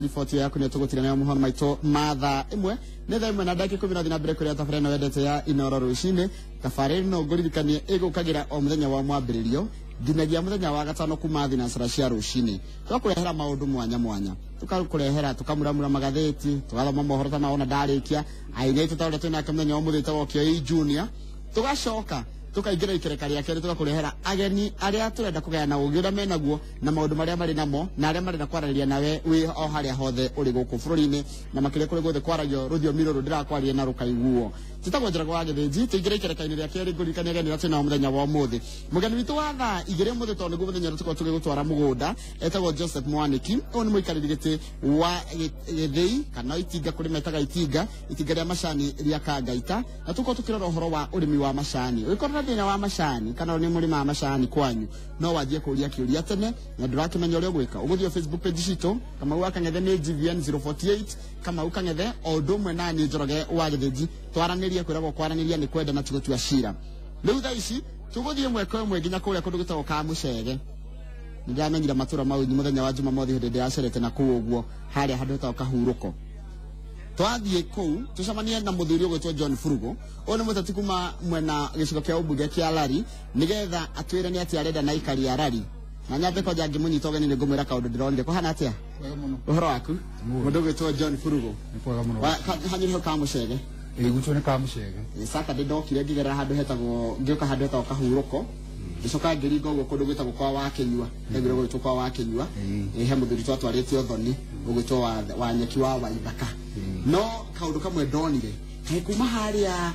Riboti yaku nä tå gå tigana må hono maitå ma thaa ĩmwe nä thaa ĩmwe na ndagä 10 na na mbere kũrĩa tabarä ĩno wendete ya Inoro rũcinĩ. Tabarä ĩno ngũririkanie ĩgũkagĩra o mũthenya wa mwambĩrĩrio nginyagia mũthenya wa gatano kuma thinacara cia rũcinĩ. Tũgakũrehera maũndũ mwanya mwanya, tũkakũrehera tũkamuramura magathĩti, tũgathoma mohoro ta ma ona ndarĩkia aini aitũ ta ũrĩa twĩnake mũthenya wa ũmũthĩ wĩtagwo Kĩoi Junior. Tũgacoka tukaingĩra ikereka rĩa kerĩ tũgakũrehera ageni arĩa tũrenda kũgayana ũgĩ ũrĩa menaguo na maũndũ marĩa marĩ namo na arĩa marenda kwaranĩria nawe wĩ o harĩa hothe ũrĩ gũkũ bũrũri-inĩ na makĩria kũrĩ guothe kwaragio rũthiomi rũrũ ndĩrakwaria na rũkaiguo. Njĩtagwo Njoroge wa Gĩthĩnji. Tũingĩre ikereka-inĩ rĩa kerĩ ngũririkanie ageni arĩa twĩnao mũthenya wa ũmũthĩ. Mũgeni witũ wa thaa igĩrĩ ũmũthĩ tondũ nĩguo mũthenya ũrĩa tũkoragwo tũgĩgũtwara mũgũnda etagwo Joseph Mwaniki. Ũyũ nĩ mũikarĩri gĩtĩ wa gĩthĩi kana itinga kũrĩ metaga itinga, itinga rĩa macani rĩa Kangaita, na tũkorwo tũkĩrora ũhoro wa ũrĩmi wa macani. Ũngĩkorwo na thĩna wa macani kana nĩ mũrĩma wa macani kwanyu, no wanjie kũria kĩũria tene na ndũrakĩmenya ũrĩa ũgwĩka. Ũgũthiĩ Facebook page citũ Kamau wa Kang'ethe nĩ GVN 048 Kamau Kang'ethe o ũndũ ũmwe na niĩ Njoroge wa Gĩthĩnji, twaranĩrie kwĩragwo kwaranĩria nĩ kwenda na ti gũtua cira. Rĩu thaa ici tũgũthiĩ ĩmwe kwa ĩmwe nginya kũrĩa kũndũ gwĩtagwo Kamũcege. Nĩndamenyire matũra mau mũthenya wa Jumamothi hĩndĩ ndĩracerete na kũu ũguo harĩa handũ hetagwo Kahurũko. Twathiĩ kũu tũcemanie na mũthuri ũgwĩtwo John Furugo. Ũyũ nĩ mũteti kuma mwena gĩcigo kĩa ũmbunge kĩa Lari, nĩgetha atwĩre nĩ atĩa arenda na aikari a Lari. Na nyambe kwanja ngĩmũnyita ũgeni nĩ ngũmwĩra kaũndũ ndĩronire. Kũhana atĩa? Kwega mũno. Ũhoro waku? Mũndũ ũgwĩtwo John Furugo. Nĩ kwega mũno. Hanyu nĩho Kamũcege? Ĩĩ, gwitũ nĩ Kamũcege. Saturday ndokire ngĩgerera handũ hetagwo, ngĩũka handũ hetagwo Kahurũko, ngĩcoka ngĩringa ũguo kũndũ gwĩtagwo kwa Wakĩnyua, ndaiguire gũgĩtwo kwa Wakĩnyua. He mũthuri twatwarĩte ũthoni ũgwĩtwo wa Nyeki wa Waithaka. No kaũndũ kamwe ndonire kaĩ kuma harĩa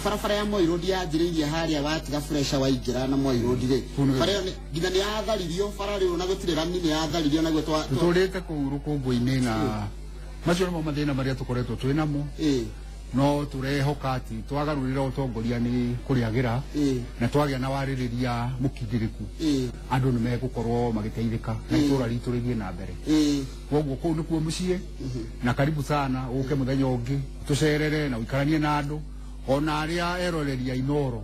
barabara ya Moi Road yanjĩrĩirie harĩa watiga fresha waingĩra na Moi Road rĩ, bara ĩyo nginya nĩ yatharirio bara rĩu na gũtirĩ rami, nĩ yatharirio naguo tũtũrĩte kũu rũkũngũ-inĩ na macio nĩmo mathĩna marĩa tũkoretwo twĩ namo. No tũrehoka atĩ twagarũrĩra ũtongoria nĩ kũrĩagĩra na twagĩa na warĩrĩria mũkindĩrĩku, andũ nĩ megũkorwo magĩteithĩka na itũra ritũ rĩthiĩ na mbere. Koguo kũu nĩkuo mũciĩ, na karibu sana ũke mũthenya ũngĩ tũcerere na ũikaranie na andũ ona arĩa eroreri a Inoro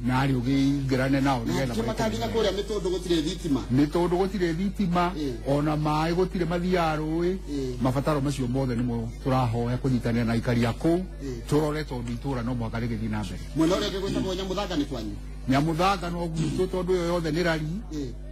na arĩa ũgĩingĩrane nao nĩgetha kĩmakanginya kũrĩa nĩ tondũ gũtirĩ thitima, nĩ tondũ gũtirĩ thitima, ona maĩ gũtirĩ mathiaga rũĩ. Mabataro macio mothe nĩmo tũrahoya kũnyitanĩra na aikari a kũu tũrore, tondũ itũra no mũhaka rĩgĩthiĩ na mbere. Mwena ũrĩa ũngĩ gwĩtagwo Nyamũthanga nĩ kwanyu? Nyamũthanga no gwitũ, tondũ ĩyo yothe nĩ rari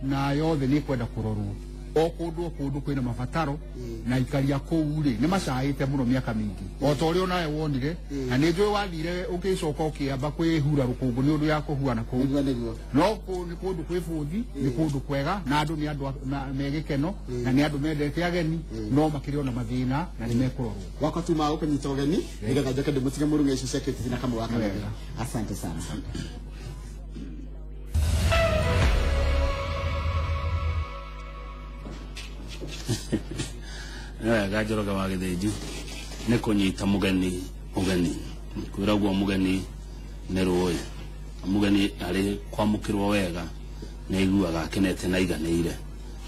na yothe nĩ ĩkwenda kũrorwo. O kũndũ o kũndũ kwĩna mabataro na aikari a kũu rĩ nĩ macaĩte mũno mĩaka mĩingĩ o ta ũrĩa onawe wonire, na nĩ njũĩ wathire ũgĩcoka ũkĩamba kwĩhura rũkũngũ nĩ ũndũ ya kũhuana kũu. No kũu nĩ kũndũ kwĩ bũthi, nĩ kũndũ kwega na andũ nĩ andũ me gĩkeno na nĩ andũ mendete ageni, no makĩrĩ ona mathĩna na nĩ mekũrorwo. Wakwa tuma gũkũnyita ũgeni nĩgetha njoke ndĩmũtige mũrung'e icio cia KTV na Kamau wa Kang'ethe. Asante sana. Wega Njoroge wa Gĩthĩnji nĩ kũnyita mũgeni ũgeni, kwĩragwo mũgeni nĩ rũĩ, mũgeni arĩ kwamũkĩrwo wega nĩ aiguaga akenete na aiganĩire,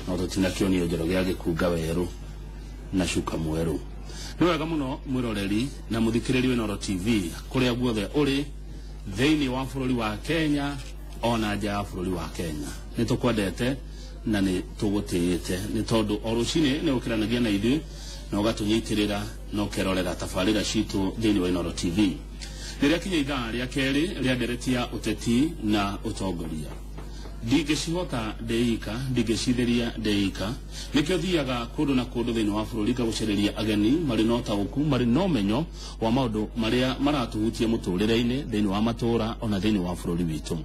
no tũtinakĩonio Njoroge agĩkunga werũ na cuka mwerũ. Nĩ wega mũno mwĩroreri na mũthikĩrĩri wa Inoro TV kũrĩa guothe ũrĩ thĩinĩ wa bũrũri wa Kenya ona nja ya bũrũri wa Kenya, nĩ tũkwendete na nĩ tũgũtĩĩte nĩ tondũ o rũcinĩ nĩ ũkĩranagia na ithuĩ na ũgatũnyitĩrĩra na ũkerorera tabarĩra citũ thĩinĩ wa Inoro TV. Rĩrĩa kinya ithaa rĩa kerĩ rĩa ndereti ya ũteti na ũtongoria, ndingĩcihota ndĩika, ndingĩcithĩria ndĩika, nĩkĩo thiaga kũndũ na kũndũ thĩinĩ wa bũrũri ngagũcereria ageni marĩ na ũtaũku, marĩ na ũmenyo wa maũndũ marĩa maratũhutia mũtũrĩre-inĩ thĩinĩ wa matũra ona thĩinĩ wa bũrũri witũ.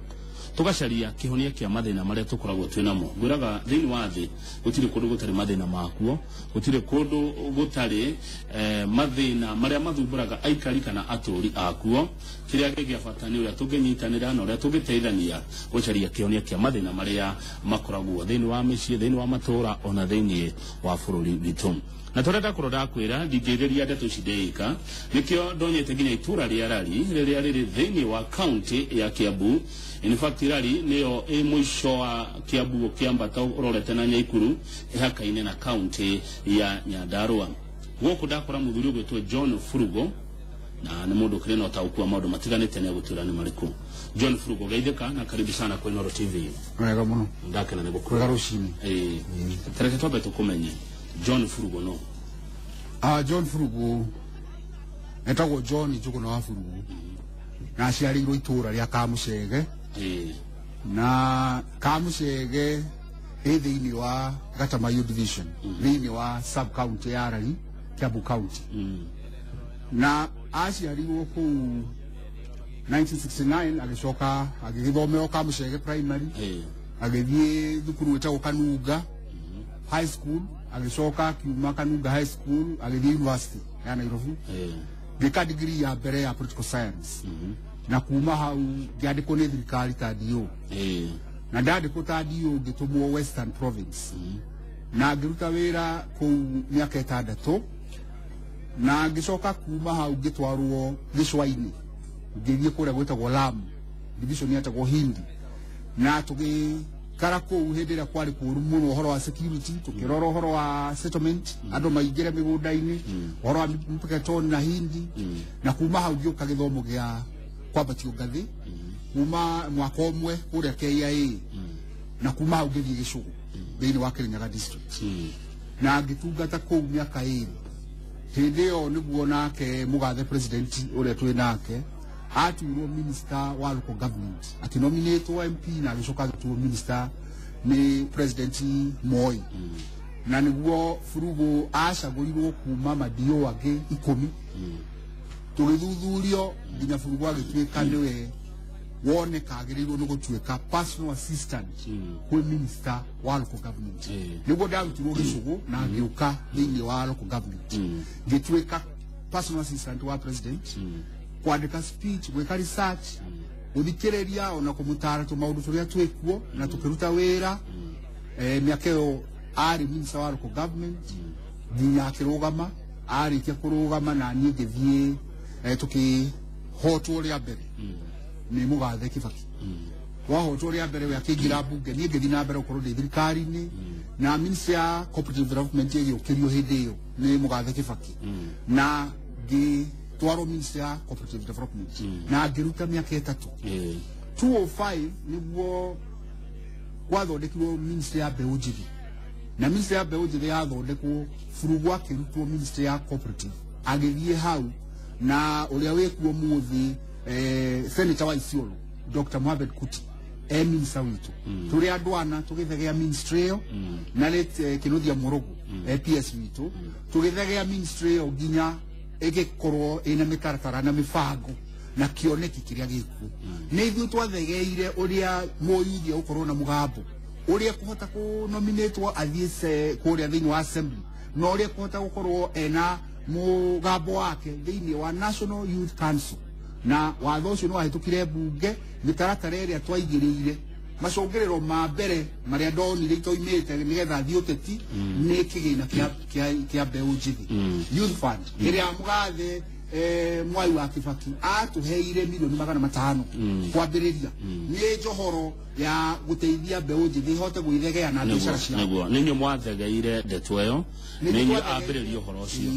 Tũgacaria kĩhonia kĩa mathĩna marĩa tũkoragwo twĩ namo. Ngwĩraga thĩinĩ wa thĩ gũtirĩ kũndũ gũtarĩ mathĩna makuo, gũtirĩ kũndũ gũtarĩ mathĩna marĩa mathumbũraga aikari kana atũri akuo. Kĩrĩa gĩa bata nĩ ũrĩa tũngĩnyitanĩra na ũrĩa tũngĩteithania gũcaria kĩhonia kĩa mathĩna marĩa makoragwo thĩinĩ wa mĩciĩ, thĩinĩ wa matũra ona thĩinĩ wa bũrũri witũ. Na tũrenda kũrora ndakwĩra ndingĩrĩria ndeto ici ndĩika, nĩkĩo ndonyete nginya itũra rĩa Lari rĩrĩa rĩrĩ thĩinĩ wa kaunti ya Kiambu. In fact Lari nĩyo ĩ mũico wa Kiambu ũkĩambata ũrorete na Nyaikuru, ĩhakaine na kaunti ya Nyandarua. Gũkũ ndakora mũthuri ũgwĩtwo John Furugo, na nĩ mũndũ ũkĩrĩ na ũtaũku wa maũndũ matiganĩte nĩ egũtwĩra nĩ marĩkũ. John Furugo, geithĩka na karibu sana kwa Inoro TV. Wega mũno. Ndakena nĩ gũkũ. Kwega rũcinĩ. Tareke twambe tũkũmenye. John Furugo no. John Furugo etagwo John Njuguna wa Furugo. Na aciarĩirwo itũra rĩa Kamucege. Na Kamucege ĩ thĩinĩ wa Gatamayu division, thĩinĩ wa sub county ya Arari, Kiambu county. Na aciarirwo kũu 1969 agĩcoka agĩgĩthomera Kamucege primary, agĩthiĩ thukuru ĩtagwo Kanunga high school, agĩcoka akiuma Kanunga high school agĩthiĩ university ya Nairobi. Ngĩka degree ya mbere ya political science. Na kuma hau ngĩandĩkwo nĩ thirikari ta DO. Na ndandĩkwo ta DO ngĩtũmwo Western Province. Na ngĩruta wĩra kũu mĩaka 6. Na ngĩcoka kuma hau ngĩtwarwo gĩcũa-inĩ, ngĩthiĩ kũrĩa gwĩtagwo Lamu, division yetagwo Hindi. Na tũgĩkara kũu hĩndĩ ĩrĩa kwarĩ kũũru mũno ũhoro wa security, tũkĩrora ũhoro wa settlement, andũ maingĩre mĩgũnda-inĩ, ũhoro wa Mpeketoni na Hindi. Na kuma hau ngĩũka gĩthomo gĩa kwambatio ngathĩ kuma mwaka ũmwe kũrĩa KIA. Na kuma hau ngĩthiĩ Gĩcũgũ thĩinĩ wa Kirinyaga district. Na ngĩtungata kũu mĩaka 2. Hĩndĩ ĩyo nĩguo nake mũgathe president ũrĩa twĩ nake atuirwo minister wa local government, akinominatwo MP na agĩcoka agĩtuo minister nĩ president Moi. Na nĩguo Furugo acagũrirwo kuma madio angĩ 10. Tũgĩthuthurio nginya Furugo agĩtuĩka nĩwe woneka agĩrĩirwo nĩ gũtuĩka personal assistant kwĩ minister wa local government. Nĩguo ndarutirwo Gĩcũgũ na ngĩũka thĩinĩ wa local government, ngĩtuĩka personal assistant wa president, kwandĩka speech, gwĩka research, gũthikĩrĩria ona kũmũtara tũmaũndũ tũrĩa twĩkuo, na tũkĩruta wĩra. Mĩaka ĩyo arĩ minister wa local government nginya akĩrũgama. Arĩkia kũrũgama na niĩ ngĩthiĩ, tũkĩhotwo rĩa mbere nĩ mũgathe Kibaki. Wahotwo rĩa mbere we akĩingĩra mbunge, niĩ ngĩthiĩ na mbere gũkorwo ndĩ thirikari-inĩ, na ministry ya cooperative development ĩgĩũkĩrio hĩndĩ ĩyo nĩ mũgathe Kibaki. Na ngĩtwarwo ministry ya cooperative development na ngĩruta mĩaka 3. 205 nĩguo gwathondekirwo ministry ya mbeũ njĩthĩ, na ministry ya mbeũ njĩthĩ yathondekwo Furugu akĩrutwo ministry ya cooperative, agĩthiĩ hau na ũrĩa wĩkuo mũthĩ senator wa Isiolo Dr. Mohamed Kuti e minister witũ. Tũrĩ andũ ana tũgĩthegea ministry ĩyo, na late Kĩnuthia Mũrũgũ PS witũ, tũgĩthegea ministry ĩyo nginya ĩgĩkorwo ĩna mĩtaratara na mĩbango na kĩoneki kĩrĩa gĩkuo. Nĩ ithuĩ twathegeire ũrĩa mũyuthi egũkorwo na mũgambo, ũrĩa kũhota kũnominatwo athiĩ kũrĩa thĩinĩ wa assembly, na ũrĩa kũhota gũkorwo ena mũgambo wake thĩinĩ wa National Youth Council. Na watho ũcio nĩ wahĩtũkire mbunge, mĩtaratara ĩrĩa twaigĩrĩire macũngĩrĩro ma mbere marĩa ndonire itoimĩte nĩgetha thiĩ ũteti nĩ kĩgĩna kĩa mbeũ njĩthĩ, Youth Fund, ĩrĩa mũgathe Mwai wa Kibaki atũheire milioni 500 kwambĩrĩria nĩ njohoro ya gũteithia mbeũ njĩthĩ ihote gwĩthegea na biacara ciao. Nĩguo nĩ inyuĩ mwathegeire ndeto ĩyo, nĩ inyuĩ ambĩrĩria ũhoro ũcio.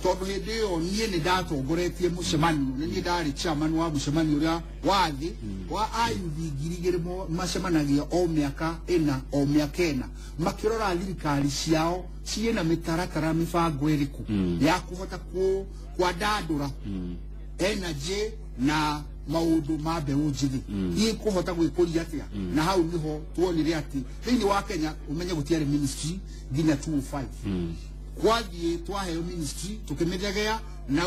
Tondũ hĩndĩ ĩyo niĩ nĩ ndatongoretie mũcemanio, nĩ niĩ ndarĩ chairman wa mũcemanio ũrĩa wa thĩ wa ayuthi 2000 macemanagia o mĩaka 4 o mĩaka 4, makĩrora thirikari ciao ciĩna mĩtaratara mĩbango ĩrĩkũ ya kũhota kwandandũra energy na maũndũ ma mbeũ njĩthĩ ikũhota gwĩkũria atĩa. Na hau nĩho tuonire atĩ thĩinĩ wa Kenya ũmenye gũtiarĩ ministry nginya 205. Kwathiĩ twaheo ministry tũkĩmĩthegea na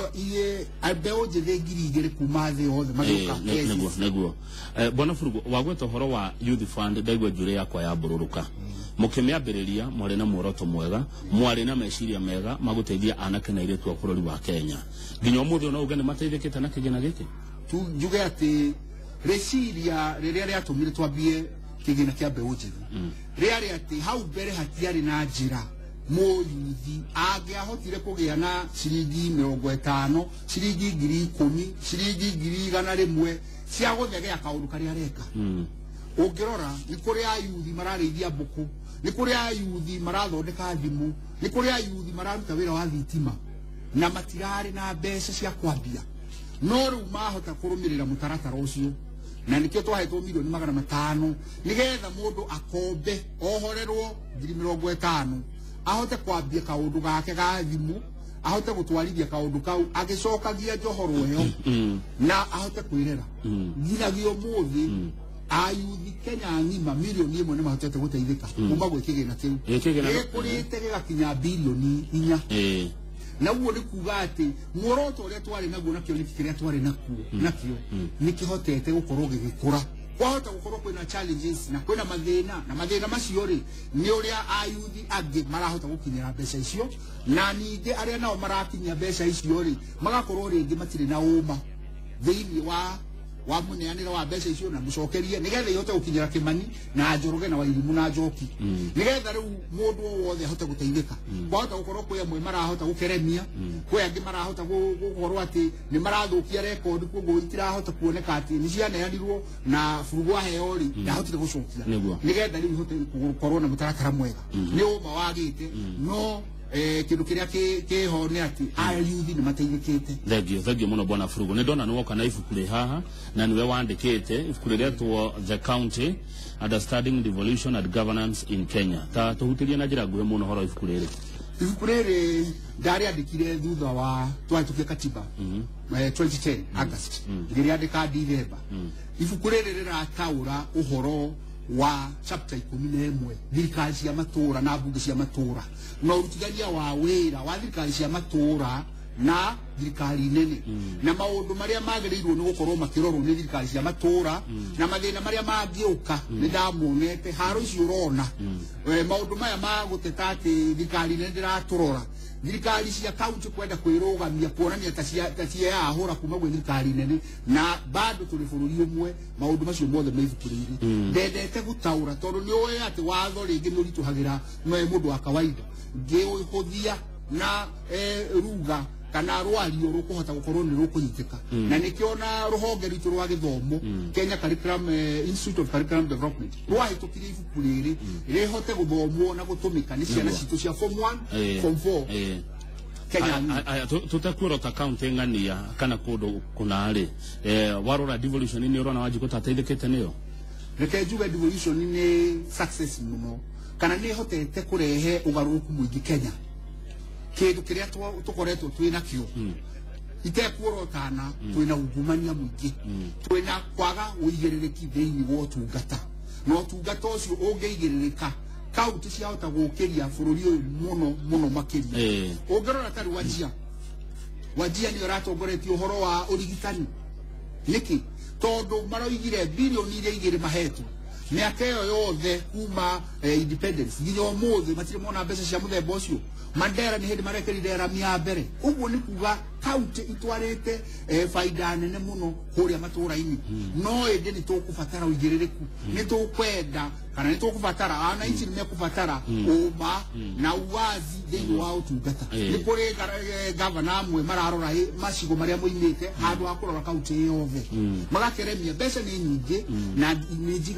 mbeũ njĩthĩ 2000 kuma thĩ yothe magĩũka. Nĩguo Bwana Furugu, wagweta ũhoro wa Youth Fund, ndaigua njuĩrĩ yakwa yambũrũrũka. Mũkĩmĩambĩrĩria mwarĩ na muoroto mwega, mwarĩ na meciria mega ma gũteithia anake na airĩtu a bũrũri wa Kenya. Nginya ũmũthĩ no uge nĩ mateithĩkĩte na kĩgĩna gĩkĩ? Njuge atĩ rĩciria rĩrĩa rĩatũmire twambie kĩgĩna kĩa mbeũ njĩthĩ rĩarĩ atĩ hau mbere hatiarĩ na njĩra mũyuthi angĩahotire kũgĩa na ciringi 50, ciringi 10,000, ciringi 100,000 cia gũthegea kaũndũ karĩa areka. Ũngĩrora nĩ kũrĩ ayuthi mararĩithia mbũkũ, nĩ kũrĩ ayuthi marathondeka thimũ, nĩ kũrĩ ayuthi mararuta wĩra wa thitima, na matirarĩ na mbeca cia kwambia. No rĩu mahota kũrũmĩrĩra mũtaratara ũcio, na nĩkĩo twahetwo milioni 500 nĩgetha mũndũ akombe ohorerwo 50,000 ahote kwambia kaundu gake ga thimu ahote gutwarithia kaundu kau agicokagia njohoro ĩyo na ahote kwirera nginyagia ũmũthĩ ayuthi Kenya ng'ima milioni 1 nĩ mahotete gũteithĩka kuma gwĩ kĩgĩna kĩu gĩkũrĩte gĩgakinya bilioni 4. Na ũguo nĩ kuga atĩ muoroto ũrĩa twarĩ naguo na kĩoneki kĩrĩa twarĩ nakĩo nĩ kĩhotete gũkorwo gĩgĩkũra. Kwahota gũkorwo kwĩna challenges na kwĩna mathĩna, na mathĩna macio rĩ nĩ ũrĩa ayuthi angĩ marahota gũkinyĩra mbeca icio, na ningĩ arĩa nao marakinyia mbeca icio rĩ magakorwo rĩngĩ matirĩ na ũma thĩinĩ wa mũneanĩre wa mbeca icio na mũcokerie nĩgetha ihote gũkinyĩra Kĩmani na Njoroge na Wairimu na Njoki, nĩgetha rĩu mũndũ o wothe ahote gũteithĩka. Kwahota gũkorwo kwĩ amwe marahota gũkeremia, kwĩ angĩ marahota gũkorwo atĩ nĩ marathũkia rekondi, koguo itirahota kuoneka atĩ nĩ cianeanirwo na burugũ aheo rĩ ndahotire gũcokia, nĩgetha rĩu ihote gũkorwo na mũtaratara mwega. Nĩ ũma wagĩte, no kindu kiria kiho ni ati ayuthi ni mateithikite. Thengio muno bwana Furugu. Ni ndona ni woka na ibuku ri haha na niwe wandikite ibuku riretwo The County, Understanding Devolution and Governance in Kenya. Ta tuhutirie na njira nguhĩ muno horo ibuku riri. Ibuku riri ndariandikire thutha wa twahĩtũkia katiba 2010 August, ngĩrĩandĩka December. Ibuku riri rĩrataũra ũhoro wa chapter 11 thirikari cia matũra na mbunge cia matũra na ũrutithania wa wĩra wa thirikari cia matũra na thirikari nene, na maũndũ marĩa magĩrĩirwo nĩ gũkorwo makĩrorwo nĩ thirikari cia matũra, na mathĩna marĩa mangĩũka. Nĩ ndamonete haro ici ũrona maũndũ maya ma gũteta atĩ thirikari nene ndĩratũrora, thirikari cia kaunti kwenda kwĩrũgamia kuonania ta cieyahũra kuma gwĩ thirikari nene, na bado tũrĩ bũrũri ũmwe. Maũndũ macio mothe me ibuku rĩrĩ ndendete gũtaũra tondũ nĩ ũĩ atĩ watho rĩngĩ nĩ ũritũhagĩra mũndũ wa kawaida, ngĩũhũthia na ruga kana rwario rũkũhota gũkorwo nĩ rũkũnyitĩka. Na nĩkĩo na rũhonge rwitũ rwa gĩthomo Kenya Curriculum Institute of Curriculum Development rwahĩtũkirie ibuku rĩrĩ rĩhote gũthomwo na gũtũmĩka nĩ ciana citũ cia form 1, form 4 Kenya. Tũtekuorota kaunti ng'ania kana kũndũ kũna rĩ, warora devolution nĩ ũrona Wanjikũ tateithĩkĩte nĩyo? Reke njuge devolution nĩ success mũno, kana nĩ ĩhotete kũrehe ũgarũrũku mũingĩ Kenya. Kindu kiria tukoretwo twi nakio itekuorotana twina ungumania mwingi, twina kwaga uigiririki thiini wa utungata, na utungata ucio ungiigiririka kaunti ciahota gukiria bururi uyu muno muno makiria. Ungirora ta riu Wajia ni uratongoretie uhoro wa urigitani niki tondu maroigire bilioni iria igiri mahetwo miaka ĩyo yothe kuma independence nginya ũmũthĩ matirĩ mona mbeca cia mũthemba ũcio. Mandera nĩ hĩndĩ marekerire rami ya mbere, ũguo nĩ kuga kaunti itwarĩte baida nene mũno kũrĩa matũra-inĩ. No ĩndĩ nĩ tũkũbatara ũigĩrĩrĩku, nĩ tũkwenda kana nĩ tũkũbatara wananchi nĩ mekũbatara ũma na uwazi thĩinĩ wa ũtungata. Nĩ kũrĩ gavana amwe mararora macigo marĩa moimĩte handũ ha kũrora kaunti yothe, magakeremia mbeca nĩ nyingĩ na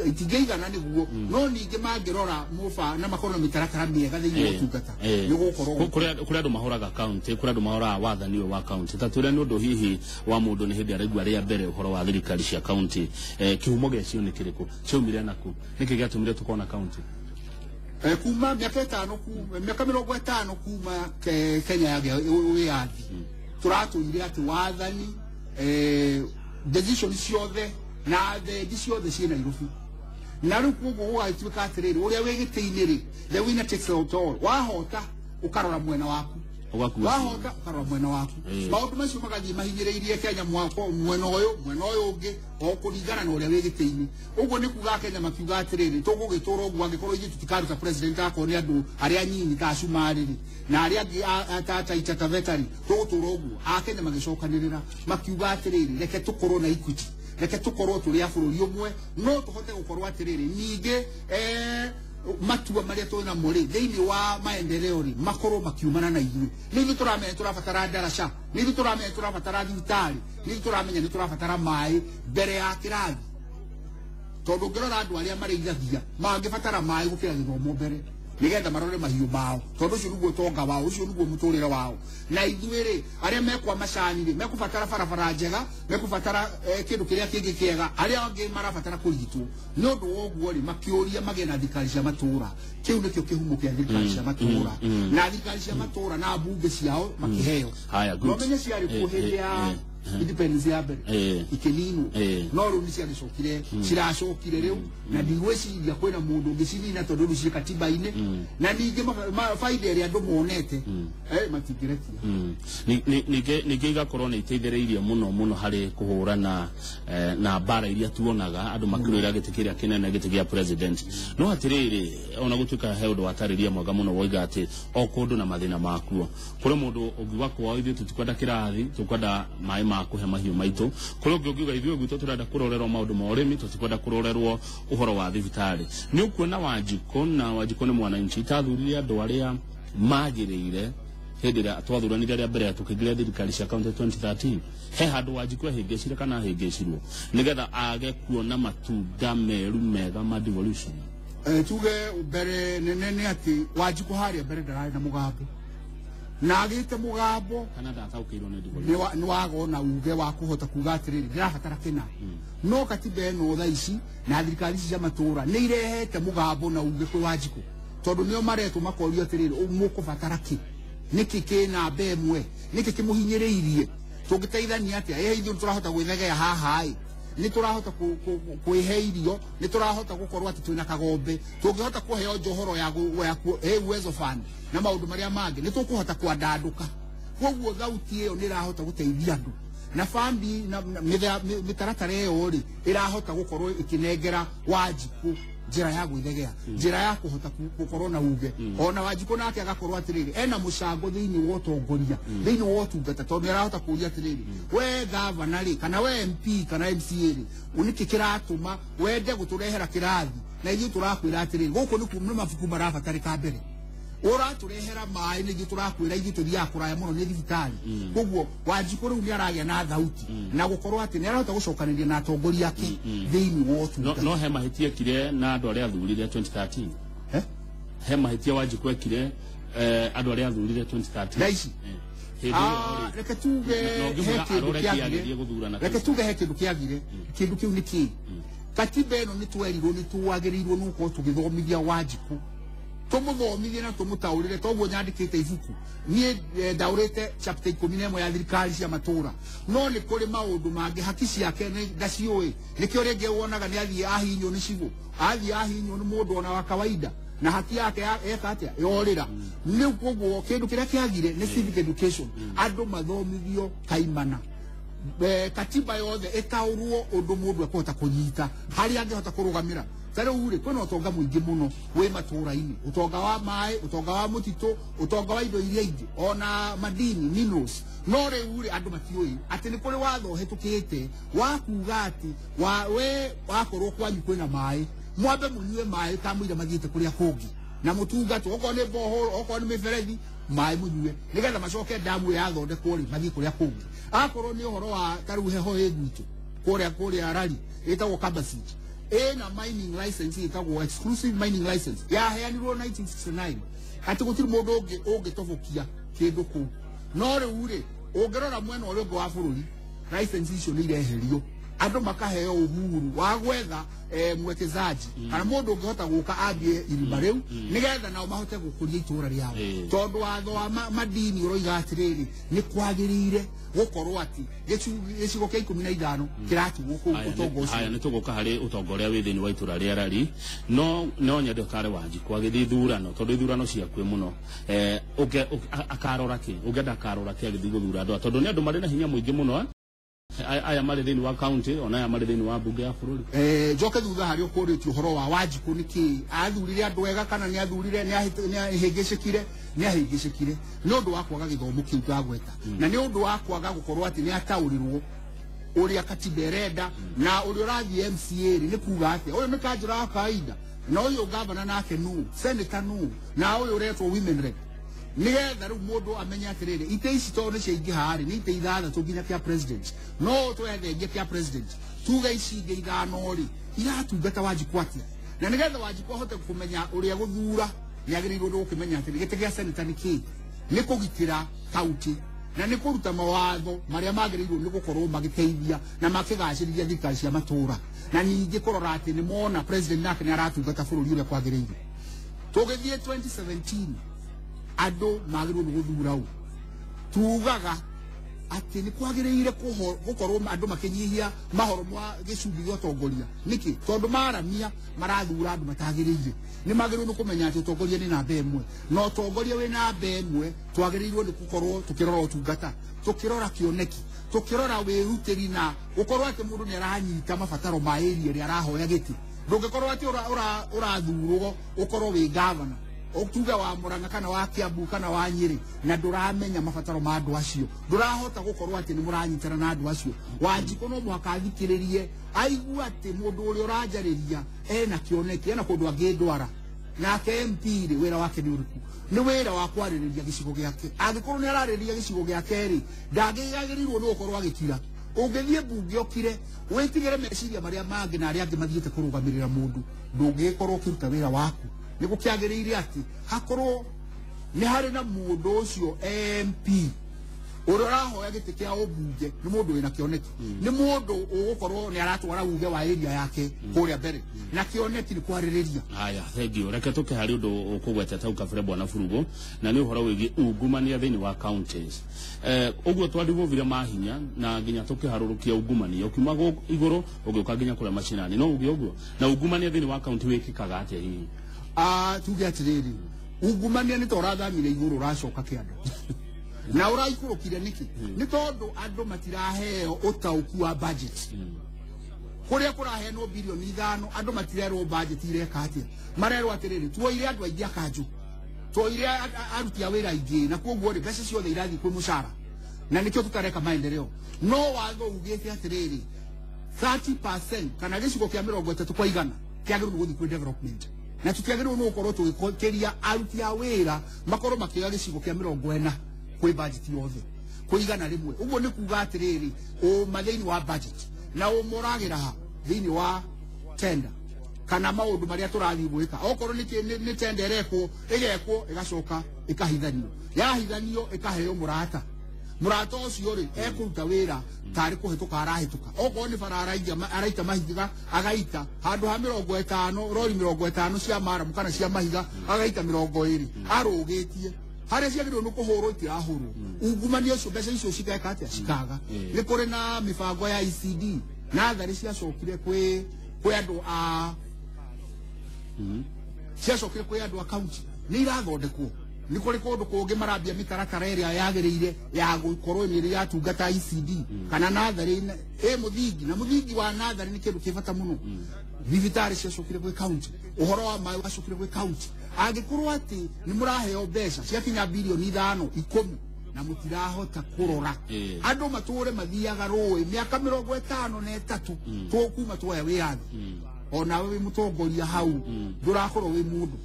itingĩigana nĩguo, no ningĩ mangĩrora mũba na makorwo na mĩtaratara mĩega thĩinĩ wa ũtungata nĩ gũkorwo kũrĩ andũ mahũraga kaunti, kũrĩ andũ mahũraga wathani ũyũ wa kaunti. Ta twĩre nĩ ũndũ hihi wa mũndũ nĩ hĩndĩ araigua rĩa mbere ũhoro wa thirikari cia kaunti, kĩhumo gĩacio nĩ kĩrĩkũ, ciaumire nakũ, nĩkĩ gĩatũmire tũkorwo na kaunti? Kuma miaka ĩtano, miaka 50 kuma Kenya yagĩa wĩyathi, tũratũire atĩ wathani decision ciothe na thendi ciothe ciĩ Nairobi. Na rĩu koguo gũgagĩtuĩka atĩrĩrĩ, ũrĩa wĩ gĩtĩ-inĩ rĩ, the winner takes it all, wahota ũkarora mwena waku, wahota ũkarora mwena waku. Maũndũ macio magathiĩ mahinyĩrĩirie Kenya mwena ũyũ mwena ũyũ ũngĩ o kũringana na ũrĩa wĩ gĩtĩ-inĩ. Ũguo nĩ kuga Kenya makiuga atĩrĩrĩ, tũgũgĩtũra ũguo angĩkorwo ithuĩ tũtikaruta president akorwo nĩ andũ arĩa anyinyi ta Cumarĩ rĩ na arĩa angĩ ta Taita Taveta rĩ, tũgũtũra ũguo. Akenya magĩcokanĩrĩra makiuga atĩrĩrĩ, reke tũkorwo na equity, reke tũkorwo tũrĩ a bũrũri ũmwe, no tũhote gũkorwo atĩrĩrĩ ningĩ matua marĩa twĩ namo rĩ thĩinĩ wa maendeleo rĩ makorwo makiumana na ithuĩ. Nĩ ithuĩ tũramenya tũrabatara ndaraca, nĩ ithuĩ tũramenya tũrabatara thibitarĩ, nĩ ithuĩ tũramenya nĩ tũrabatara maĩ mbere ya kĩrathi, tondũ ũngĩrora andũ arĩa marĩithagia mangĩbatara maĩ gũkĩra gĩthomo mbere. nigetha marore mahiũ mao tondu ucio niguo utonga wao ucio niguo muturire wao na ithuĩ rĩ arĩa mekwa macani rĩ mekubatara barabara njega mekubatara kindu kiria kingi kiega aria angĩ marabatara kũrigitwo nĩ ũndũ wa ũguo rĩ makĩũria magĩe na thirikari cia matũra kĩu nĩkĩo kĩhumo kĩa thirikari cia matũra na thirikari cia matũra na mbunge ciao makĩheo haya good no menye ciarĩ kuo hĩndĩ ya independence ya mbere ikininwo no rĩu nĩ ciagĩcokire ciracokire rĩu na ndigwĩciria kwĩna mũndũ ũngĩcinina tondũ rĩu ciĩ katiba-inĩ na ningĩ baida ĩrĩa andũ monete matingĩrekia. Ningĩ igakorwo nĩ iteithĩrĩirie mũno mũno harĩ kũhũrana na mbara iria tuonaga andũ makĩrũĩra gĩtĩ kĩrĩa kĩnene gĩtĩ gĩa president. No atĩrĩrĩ ona gũtuĩka he ũndũ watarĩria mwega mũno woiga atĩ o kũndũ na mathĩna makuo kũrĩ mũndũ ũngiuga kwao ithuĩ tũtikwenda kĩrathi tũkwenda maĩ ma kũhe mahiũ maitũ kũrĩ ũngĩ ũngiuga ithuĩ gwitũ tũrenda kũrorerwo maũndũ ma ũrĩmi tũtikwenda kũrorerwo ũhoro wa thibitarĩ. Nĩ ũkuona Wanjikũ na Wanjikũ nĩ mwananchi itathurire andũ arĩa magĩrĩire hĩndĩ ĩrĩa twathuranire rĩa mbere tũkĩingĩra thirikari cia county 2013 he handũ Wanjikũ ahĩngĩcire kana ahĩngĩcirwo nĩgetha age kuona matunda meru mega ma devolution. Tuge mbere nene nĩ atĩ Wanjikũ harĩa mbere ndararĩ na mũgambo na agĩte mũgambo kana ndataũkĩirwo nĩ devolution nĩ waga na uge wa kũhota kuga atĩrĩrĩ ndĩrabatara kĩna no katiba ĩno thaa ici na thirikari ici cia matũra nĩ irehete mũgambo na uge kwĩ Wanjikũ tondũ nĩo maretwo makorio atĩrĩrĩ mũkũbatara kĩ nĩkĩ kĩ namba ĩmwe nĩkĩ kĩmũhinyĩrĩirie tũngĩteithania atĩa ĩ ithuĩ nĩtũrahota gwĩthegea haha ĩ nĩtũrahota kwĩhe irio nĩtũrahota gũkorwo atĩ twĩna kagombe tũngĩhota kũheo njohoro ya Uwezo Fund na maũndũ marĩa mangĩ nĩtũkũhota kwandandũka koguo thauti ĩyo nĩrahota gũteithia andũ na bambi na mĩtaratara ĩyo rĩ ĩrahota gũkorwo ĩkĩnengera Wanjikũ njĩra ya gwĩthegea njĩra ya kũhota gũkorwo na uge ona Wanjikũ nake agakorwo atĩrĩrĩ ena mũcango thĩinĩ wa ũtongoria thĩinĩ wa ũtungata tondũ nĩarahota kũũria atĩrĩrĩ we gavana rĩ kana we MP kana MCA rĩ nĩkĩ kĩratũma wende gũtũrehera kĩrathi na ithuĩ tũrakwĩra atĩrĩrĩ gũkũ nĩ mabuku marabatarĩka mbere ũratũrehera maĩ nĩ ithuĩ tũrakwĩra ithuĩ tũthiaga kũraya mũno nĩ thibitarĩ koguo Wanjikũ rĩu nĩ aragĩa na thauti na gũkorwo atĩ nĩ arahota gũcokanĩria na atongoria ake thĩinĩ wa ũtungata. No he mahĩtia ekire na andũ arĩa athurire 2013 he mahĩtia Wanjikũ ekire andũ arĩa athurire 2013 thaa ici reke tuge he kĩndũ kĩagire reke tuge he kĩndũ kĩagire kĩndũ kĩu nĩ kĩĩ katiba ĩno nĩ twerirwo nĩ twagĩrĩirwo nĩ gũkorwo tũgĩthomithia Wanjikũ tumuthomithie na tumutaurire toguo nyandikite ibuku nie ndaurite chapter 11 ya thirikari cia matura no ni kuri maundu mangi haki ciake ni ndaciui nikio ringi wonaga ni athie ahinywo ni cigo athie ahinywo ni mundu ona wa kawaida na haki yake eka atia yorira ni koguo kindu kiria kiagire ni civic education andu mathomithio kaimana katiba yothe itaurwo undu mundu ekuhota kunyita haria angihota kurugamira ta riu ri kwina utonga muingi muno wi matura-ini utonga wa mai utonga wa mutitu utonga wa indo iria ingi ona madini minerals no riu ri andu matiui ati ni kuri watho uhitukite wa kuga ati wa we wakorwo kwanyu kwina mai mwambe munyue mai kamũira mathiĩte kuria kungi na mutungatwo okorwo ni bohoro okorwo ni miberethi mai munyue nigetha macoke damu yathondekwo ri mathiĩ kuria kungi akorwo ni uhoro wa ta riu heho ĩ gwitũ kuria rari ĩtagwo Kabasit ĩna mining license ĩtagwo exclusive mining license yaheanirwo 1969 atĩ gũtirĩ mũndũ ũngĩ ũngĩtobokia kĩndũ kũu no rĩu rĩ ũngĩrora mwena ũrĩa ũngĩ wa bũrũri license icio nĩ ireherio andũ makaheo uhuru wa gwetha mwekezaji kana mũndũ ũngĩhota gũka ambie irima rĩu nĩgetha nao mahote gũkũria itũra rĩao tondũ watho wa madini ũroiga atĩrĩrĩ nĩ kwagĩrĩire gũkorwo atĩ gĩcigo kĩa 15 kĩratigwo kũu ũtonga ũcio. Haya nĩ tũgũka harĩ ũtonga ũrĩa wĩ thĩinĩ wa itũra rĩa Rari no nyende ũtare Wanjikũ agĩthiĩ ithurano tondũ ithurano ciakuĩ mũno akarora kĩ ũngĩenda akarora kĩ agĩthiĩ gũthura andũ tondũ nĩ andũ marĩ na hinya mũingĩ mũno aya marĩ thĩinĩ wa county ona aya marĩ thĩinĩ wa mbunge ya bũrũri. Njoke thutha harĩa ũkũrĩtie ũhoro wa Wanjikũ nĩkĩ athurire andũ ega kana nĩ athurire nĩ ahĩngĩcĩkire nĩ ũndũ wa kwaga gĩthomo kĩu ndagweta na nĩ ũndũ wa kwaga gũkorwo atĩ nĩ ataũrirwo ũrĩa katiba ĩrenda na ũrĩa ũrathiĩ MCA rĩ nĩ kuga atĩa ũyũ nĩ kanjũra wa kawaida na ũyũ gavana nake nũ senator nũ na ũyũ ũretwo women rep nigetha riu mundu amenye atiriri ite ici tondu ni ciaingĩha rĩ nĩ ite ithathatũ nginya kĩa president no twethengie kĩa president tuge ici ingĩ ithano rĩ iratungata Wanjikũ atĩa na nigetha Wanjikũ ahote kũmenya ũrĩa gũthura nĩ agĩrĩirwo nĩ gũkĩmenya atĩ gĩtĩ gĩa senator nĩ kĩĩ, nĩ kũgitĩra kaunti na nĩ kũruta mawatho marĩa magĩrĩirwo nĩ gũkorwo magĩteithia na makĩgacĩrithia thirikari cia matũra, na ningĩ kũrora atĩ nĩ mona president nake nĩ aratungata bũrũri ũrĩa kwagĩrĩire. Tũgĩthiĩ 2017 andũ magĩrĩirwo nĩ gũthura ũ, tugaga atĩ nĩ kwagĩrĩire gũkorwo andũ makĩnyihia mahoro ma gĩcunjĩ gĩa ũtongoria. Nĩkĩ? Tondũ maramia marathura andũ matagĩrĩire. Nĩ magĩrĩirwo nĩ kũmenya atĩ ũtongoria nĩ namba ĩmwe, na ũtongoria wĩ namba ĩmwe twagĩrĩirwo nĩ gũkorwo tũkĩrora ũtungata, tũkĩrora kĩoneki, tũkĩrora wĩrutĩri, na gũkorwo atĩ mũndũ nĩ aranyita mabataro ma area ĩrĩa arahoya gĩtĩ. Ndũngĩkorwo atĩ ũrathurwo ũkorwo wĩ gavana tuge wa Murang'a kana wa Kiambu kana wa Nyeri na ndũramenya mabataro ma andũ acio, ndũrahota gũkorwo atĩ nĩ mũranyitana na andũ acio. Wanjikũ no mũhaka athikĩrĩrie aigue atĩ mũndũ ũrĩa ũranjarĩria ena kĩoneki, ena kũndũ angĩndwara. Nake MP rĩ, wĩra wake nĩ ũrĩkũ? Nĩ wĩra wa kwarĩrĩria gĩcigo gĩake. Angĩkorwo nĩ ararĩrĩria gĩcigo gĩake rĩ, ndangĩagĩrĩirwo nĩ gũkorwo agĩkira. Ũngĩthiĩ mbunge ũkire wĩtigĩre meciria marĩa mangĩ na arĩa angĩ mathiĩte kũrũgamĩrĩra mũndũ, ndũngĩgĩkorwo ũkĩruta wĩra waku. Nĩ gũkĩagĩrĩire atĩ hakorwo nĩ harĩ na mũndũ ũcio MP ũrĩa ũrahoya gĩtĩ kĩa ũmbunge nĩ mũndũ wĩna kĩoneki, nĩ mũndũ ũgũkorwo nĩ aratwara uge wa area yake kũrĩa mbere, na kĩoneki nĩ kwarĩrĩria. Haya, thank you. Reke tũke harĩ ũndũ ũkũgweta tau kabere bwana Burugu, na nĩ ũhoro wĩgiĩ ungumania thĩinĩ wa counties. Ũguo twarivũvire mahinya na nginya tũkĩharũrũkia ungumania ũkiuma igũrũ ũgĩũka nginya kũrĩa macinani, no ũgĩ ũguo. Na ungumania thĩinĩ wa county wĩkĩkaga atĩa hihi? Tuge atĩrĩrĩ, ungumania nĩ ta ũrathamire igũrũ ũracoka kĩanda na ũraikũrũkire nĩkĩ? Nĩ tondũ andũ matiraheo ũtaũku wa budget. Kũrĩa kũraheanwo bilioni 5 andũ matirerwo budget ireka atĩa. Marerwo atĩrĩrĩ, tuoire andũ aingĩ a kanjũ, tuoire aruti a wĩra aingĩ, na koguo rĩ mbeca ciothe irathiĩ kwĩ mũcara, na nĩkĩo tũtareka maendeleo. No watho ugĩte atĩrĩrĩ, 30% kana gĩcigo kĩa 30 kwa igana kĩagĩrĩirwo gũthiĩ kwĩ development, na tũtiagĩrĩirwo nĩ gũkorwo tũgĩkĩria aruti a wĩra makorwo makĩoya gĩcigo kĩa 40 kwĩ budget yothe kwĩ igana rĩmwe. Ũguo nĩ kuga atĩrĩrĩ, ũma thĩinĩ wa budget na ũma ũragĩra ha thĩinĩ wa tender kana maũndũ marĩa tũrathiĩ gwĩka. Okorwo nĩ tender ĩrekwo, ĩgekwo ĩgacoka ĩkahithanio, yahithanio ĩkaheo mũrata. Mũrata ũcio rĩ ekũruta wĩra tarĩ kũhĩtũka arahĩtũka. Okorwo nĩ bara araita mahiga agaita handũ ha 50, rori 50 cia maramu kana cia mahiga agaita 20 arũgĩtie harĩa ciagĩrĩirwo nĩ kũhũrwo itirahũrwo. Ungumania ũcio mbeca icio cigeka atĩa? Cikaga. Nĩ kũrĩ na mĩbango ya ECD na thari ciacokire kwĩ andũ a ciacokire kwĩ andũ a county, nĩ irathondekwo. Nĩ kũrĩ kũndũ kũngĩ marambia mĩtaratara ĩrĩa yagĩrĩire ya gũkorwo nĩ yatungata ECD kana natharĩ ĩ mũthingi, na mũthingi wa natharĩ nĩ kĩndũ kĩ bata mũno. Thibitarĩ ciacokire gwĩ county, ũhoro wa maĩ wacokire gwĩ county. Angĩkorwo atĩ nĩ mũraheo mbeca ciakinya bilioni 5 10 na mũtirahota kũrora andũ matũre mathiaga rũĩ mĩaka 53 tũkuma tuoya wĩyathi, onawe wĩ mũtongoria hau ndũrakorwo wĩ mũndũ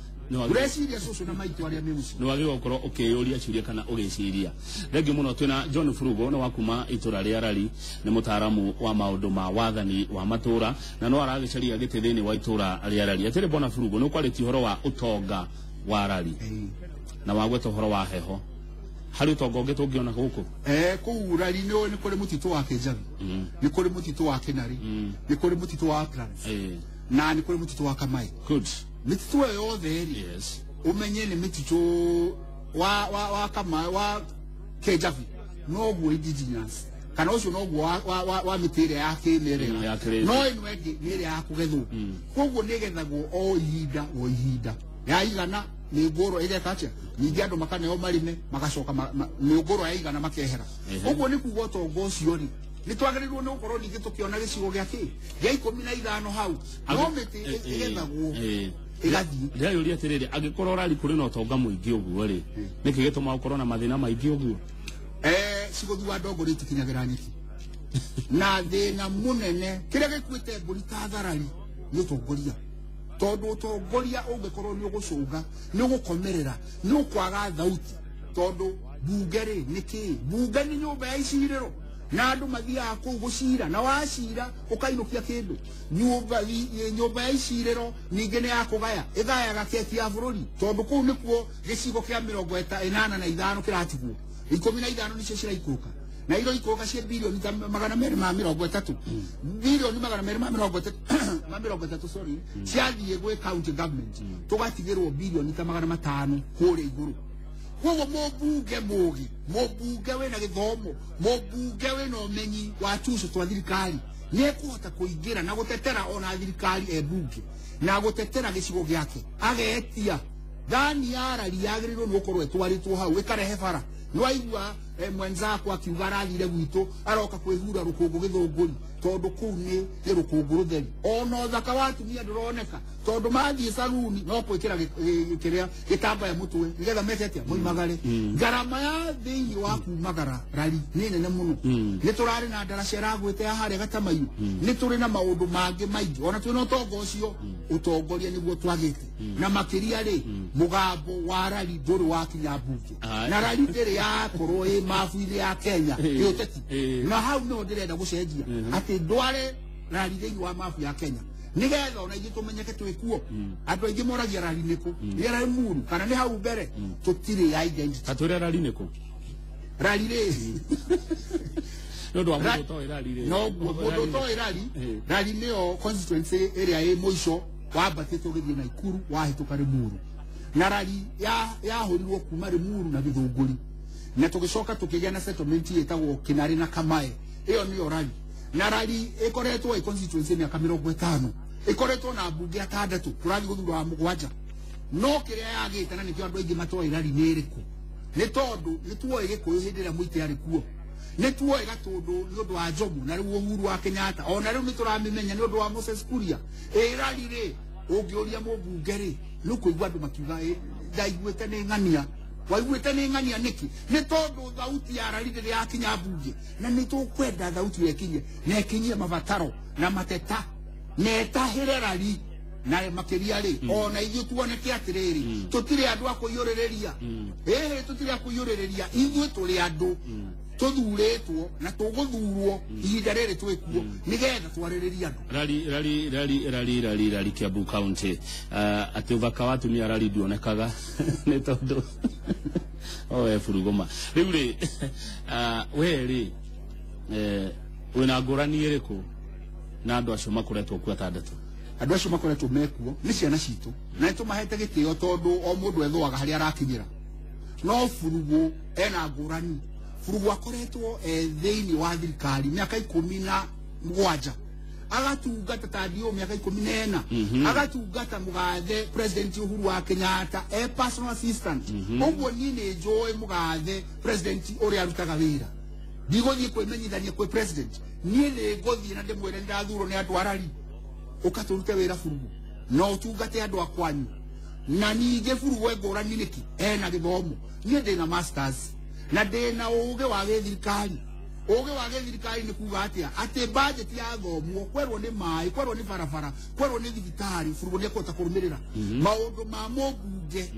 ureciria cũcũ na maitũ arĩa me mũciĩ. Nĩ wagĩrĩirwo gũkorwo ũkĩyũria ciũria kana ũgĩciria. Thengiũ mũno twĩna John Burugu, nĩ wa kuma itũra rĩa Rari, nĩ mũtaaramu wa maũndũ ma wathani wa matũra na no aragĩcaria gĩtĩ thĩinĩ wa itũra rĩa Rari. Atĩrĩ bwana Burugu, nĩ ũkwarĩtie ũhoro wa ũtonga wa Rari na wagweta ũhoro wa heho. Harĩ ũtonga ũngĩ tũngĩona gũkũ? Kũu Rari nĩ kũrĩ mũtitũ wa Kĩnjabi, nĩ kũrĩ mũtitũ wa Kĩnarĩ, nĩ kũrĩ mũtitũ wa Uplands, na nĩ kũrĩ mũtitũ wa Kamai. Good. Mĩtitũ ĩyo yothe rĩ, ũmenye nĩ mĩtitũ wa Kamai wa Kĩnjabi noguo indigenous kana ũcio noguo wa mĩtĩ ĩrĩa ya kĩmerera, no ĩno ĩngĩ nĩ ĩrĩa ya kũgethwo. Koguo nĩ ĩgethagwo o ihinda o ihinda, yaigana mĩũngũrwa ĩgeka atĩa? Ningĩ andũ makaneo marĩme magacoka mĩũngũrwa yaigana makehera. Ũguo nĩ kuga ũtonga ũcio rĩ, nĩ twagĩrĩirwo nĩ gũkorwo ningĩ tũkĩona gĩcigo gĩa kĩ gĩa 15 hau, no mĩtĩ ĩgethagwo ĩgathiĩ. Ndĩrayũria atĩrĩrĩ, angĩkorwo Rari kũrĩ na ũtonga mũingĩ ũguo rĩ, nĩkĩ gĩtũmaga ũkorwo na mathĩna maingĩ ũguo? Cigũthua ndongoria itikinyagĩra nyeki, na thĩna mũnene kĩrĩa gĩkuĩte mbũri ta tharari nĩ ũtongoria. Tondũ ũtongoria ũngĩkorwo nĩ ũgũcũnga, nĩ ũgũkomerera, nĩ ũkwaga thauti. Tondũ bunge rĩ nĩ kĩĩ? Bunge nĩ nyũmba ya icirĩro. Na andũ mathiaga kũu gũcira na wacira ũkainũkia kĩndũ. Nyũmba ya icirĩro ningĩ nĩ ya kũgaya, ĩgayaga keki ya bũrũri tondũ kũu nĩkuo gĩcigo kĩa 85 kĩratigwo, 15 nĩcio ciraikũrũka na iroikũrũka cia bilioni ta 230 bilioni 230 sorry ciathiĩ gwĩ county government tũgatigĩrwo bilioni ta 500 kũrĩa igũrũ. Koguo mũmbunge mũgĩ, mũmbunge wĩna gĩthomo, mũmbunge wĩna ũmenyi wa tuco twa thirikari nĩekũhota kũingĩra na gũtetera ona thirikari e mbunge na gũtetera gĩcigo gĩake agetia thani ya rari yagĩrĩirwo nĩ gũkorwo ĩtwarĩtwo hau ĩkarehe bara. Nĩwaigua mwenzakwa akiuga arathire gwitũ aroka kwĩhura rũkũngũ gĩthũngũri tondũ kũu nĩ rũkũngũ rũtheri. Ona ũthaka wa atumia ndũroneka tondũ mathiĩ saruni no gwĩkĩra kĩrĩa gĩtambaya mũtwe nĩgetha meke atĩa moimagare. Ngarama ya thĩinĩ wa kumagara rari nĩ nene mũno. Nĩ tũrarĩ na ndaraca ĩragwĩte ya harĩa Gatamayu, nĩ tũrĩ na maũndũ mangĩ maingĩ, ona twĩna ũtonga ũcio ũtongoria nĩguo twagĩte. Na makĩria rĩ mũgambo wa rari ndũrĩ wakinya mbunge na rari ndĩrĩ yakorwo ĩ mabu-inĩ ya Kenya gĩũteti. Na hau nĩho ndĩrenda gũcenjia atĩ ndware rari thĩinĩ wa mabu ya Kenya nĩgetha ona ithuĩ tũmenyeke twĩ kuo. Andũ aingĩ moragia rari nĩkũ, nĩ rari Muru kana nĩ hau mbere, tũtirĩ identity. Atwĩre rari nĩkũ? Rari rĩ nĩ ũndũ wa mũndũ ũtoĩ rari rĩ, no mũndũ ũtoĩ rari, rari nĩyo constituency ĩrĩa ĩ mũico wambatĩte ũgĩthiĩ Naikuru wahĩtũka Limuru, na rari yahũrirwo kuma Limuru na Gĩthũngũri na tũgĩcoka tũkĩgĩa na settlement ĩtagwo Kinarĩ na Kamae, ĩyo nĩyo rari. Na rari ĩkoretwo ĩ constituency mĩaka 50, ĩkoretwo na mbunge atandatũ, tũrathiĩ gũthura wa mũgwanja. No kĩrĩa yagĩte na nĩkĩo andũ aingĩ matoĩ rari nĩ ĩrĩkũ nĩ tondũ nĩ tuoĩ Gĩkũyũ hĩndĩ ĩrĩa Mũitĩ arĩ kuo, nĩ tuoĩ Gatũndũ nĩ ũndũ wa Njomo na rĩu Uhuru wa Kenyatta, ona rĩu nĩ tũramĩmenya nĩ ũndũ wa Moses Kuria. Ĩ rari rĩ ũngĩũria mũmbunge rĩ nĩ ũkũigua andũ makiuga ndaiguĩte nĩ ng'ania. Waiguĩte nĩ ng'ania nĩkĩ? Nĩ tondũ thauti ya rari ndĩrĩ yakinya mbunge, na nĩ tũkwenda thauti ĩyo ĩkinye na ĩkinyie mabataro na mateta na ĩtahĩre rari na makĩria rĩ ona ithuĩ tuoneke atĩrĩrĩ tũtirĩ andũ a kũiyũrĩrĩria. Ĩhĩ tũtirĩ a kũiyũrĩrĩria, ithuĩ tũrĩ andũ tũthurĩtwo na tũgũthurwo ihinda rĩrĩ twĩkuo nĩgetha twarĩrĩrie andũ. Rari rari rari rari rari rari Kiambu County atĩ ũthaka wa atumia rari nduonekaga nĩ tondũ oe buruguma. Rĩu rĩ we rĩ wĩna ngũrani ĩrĩkũ na andũ acio makoretwo kuo atandatũ? Andũ acio makoretwo mekuo nĩ ciana citũ na nĩtũmahete gĩtĩo tondũ o mũndũ ethũaga harĩa arakinyĩra. No Burugu ena ngũrani. Burugu akoretwo thĩinĩ wa thirikari mĩaka 17, agatungata ta ndio mĩaka 14, agatungata mũgathe President Uhuru wa Kenyatta e personal assistant. Ũguo niĩ nĩ njũĩ mũgathe President ũrĩa arutaga wĩra, ndigũthiĩ kwĩmenyithania kwĩ President, niĩ nĩ ngũthiĩ na ndĩmwĩre nĩndathurwo nĩ andũ a rari, ũka tũrute wĩra Burugu na ũtungate andũ a kwanyu. Na ningĩ Burugu e ngũrani nĩkĩ? Ena gĩthomo. Niĩ ndĩna masters na ndĩna ũgĩ wa gĩthirikari. Ũgĩ wa gĩthirikari nĩ kuga atĩa? Atĩ budget yathomwo kwerwo nĩ maĩ, kwerwo nĩ barabara, kwerwo nĩ thibitarĩ, Burugu nĩ ekũhota kũrũmĩrĩra maũndũ ma mũmbunge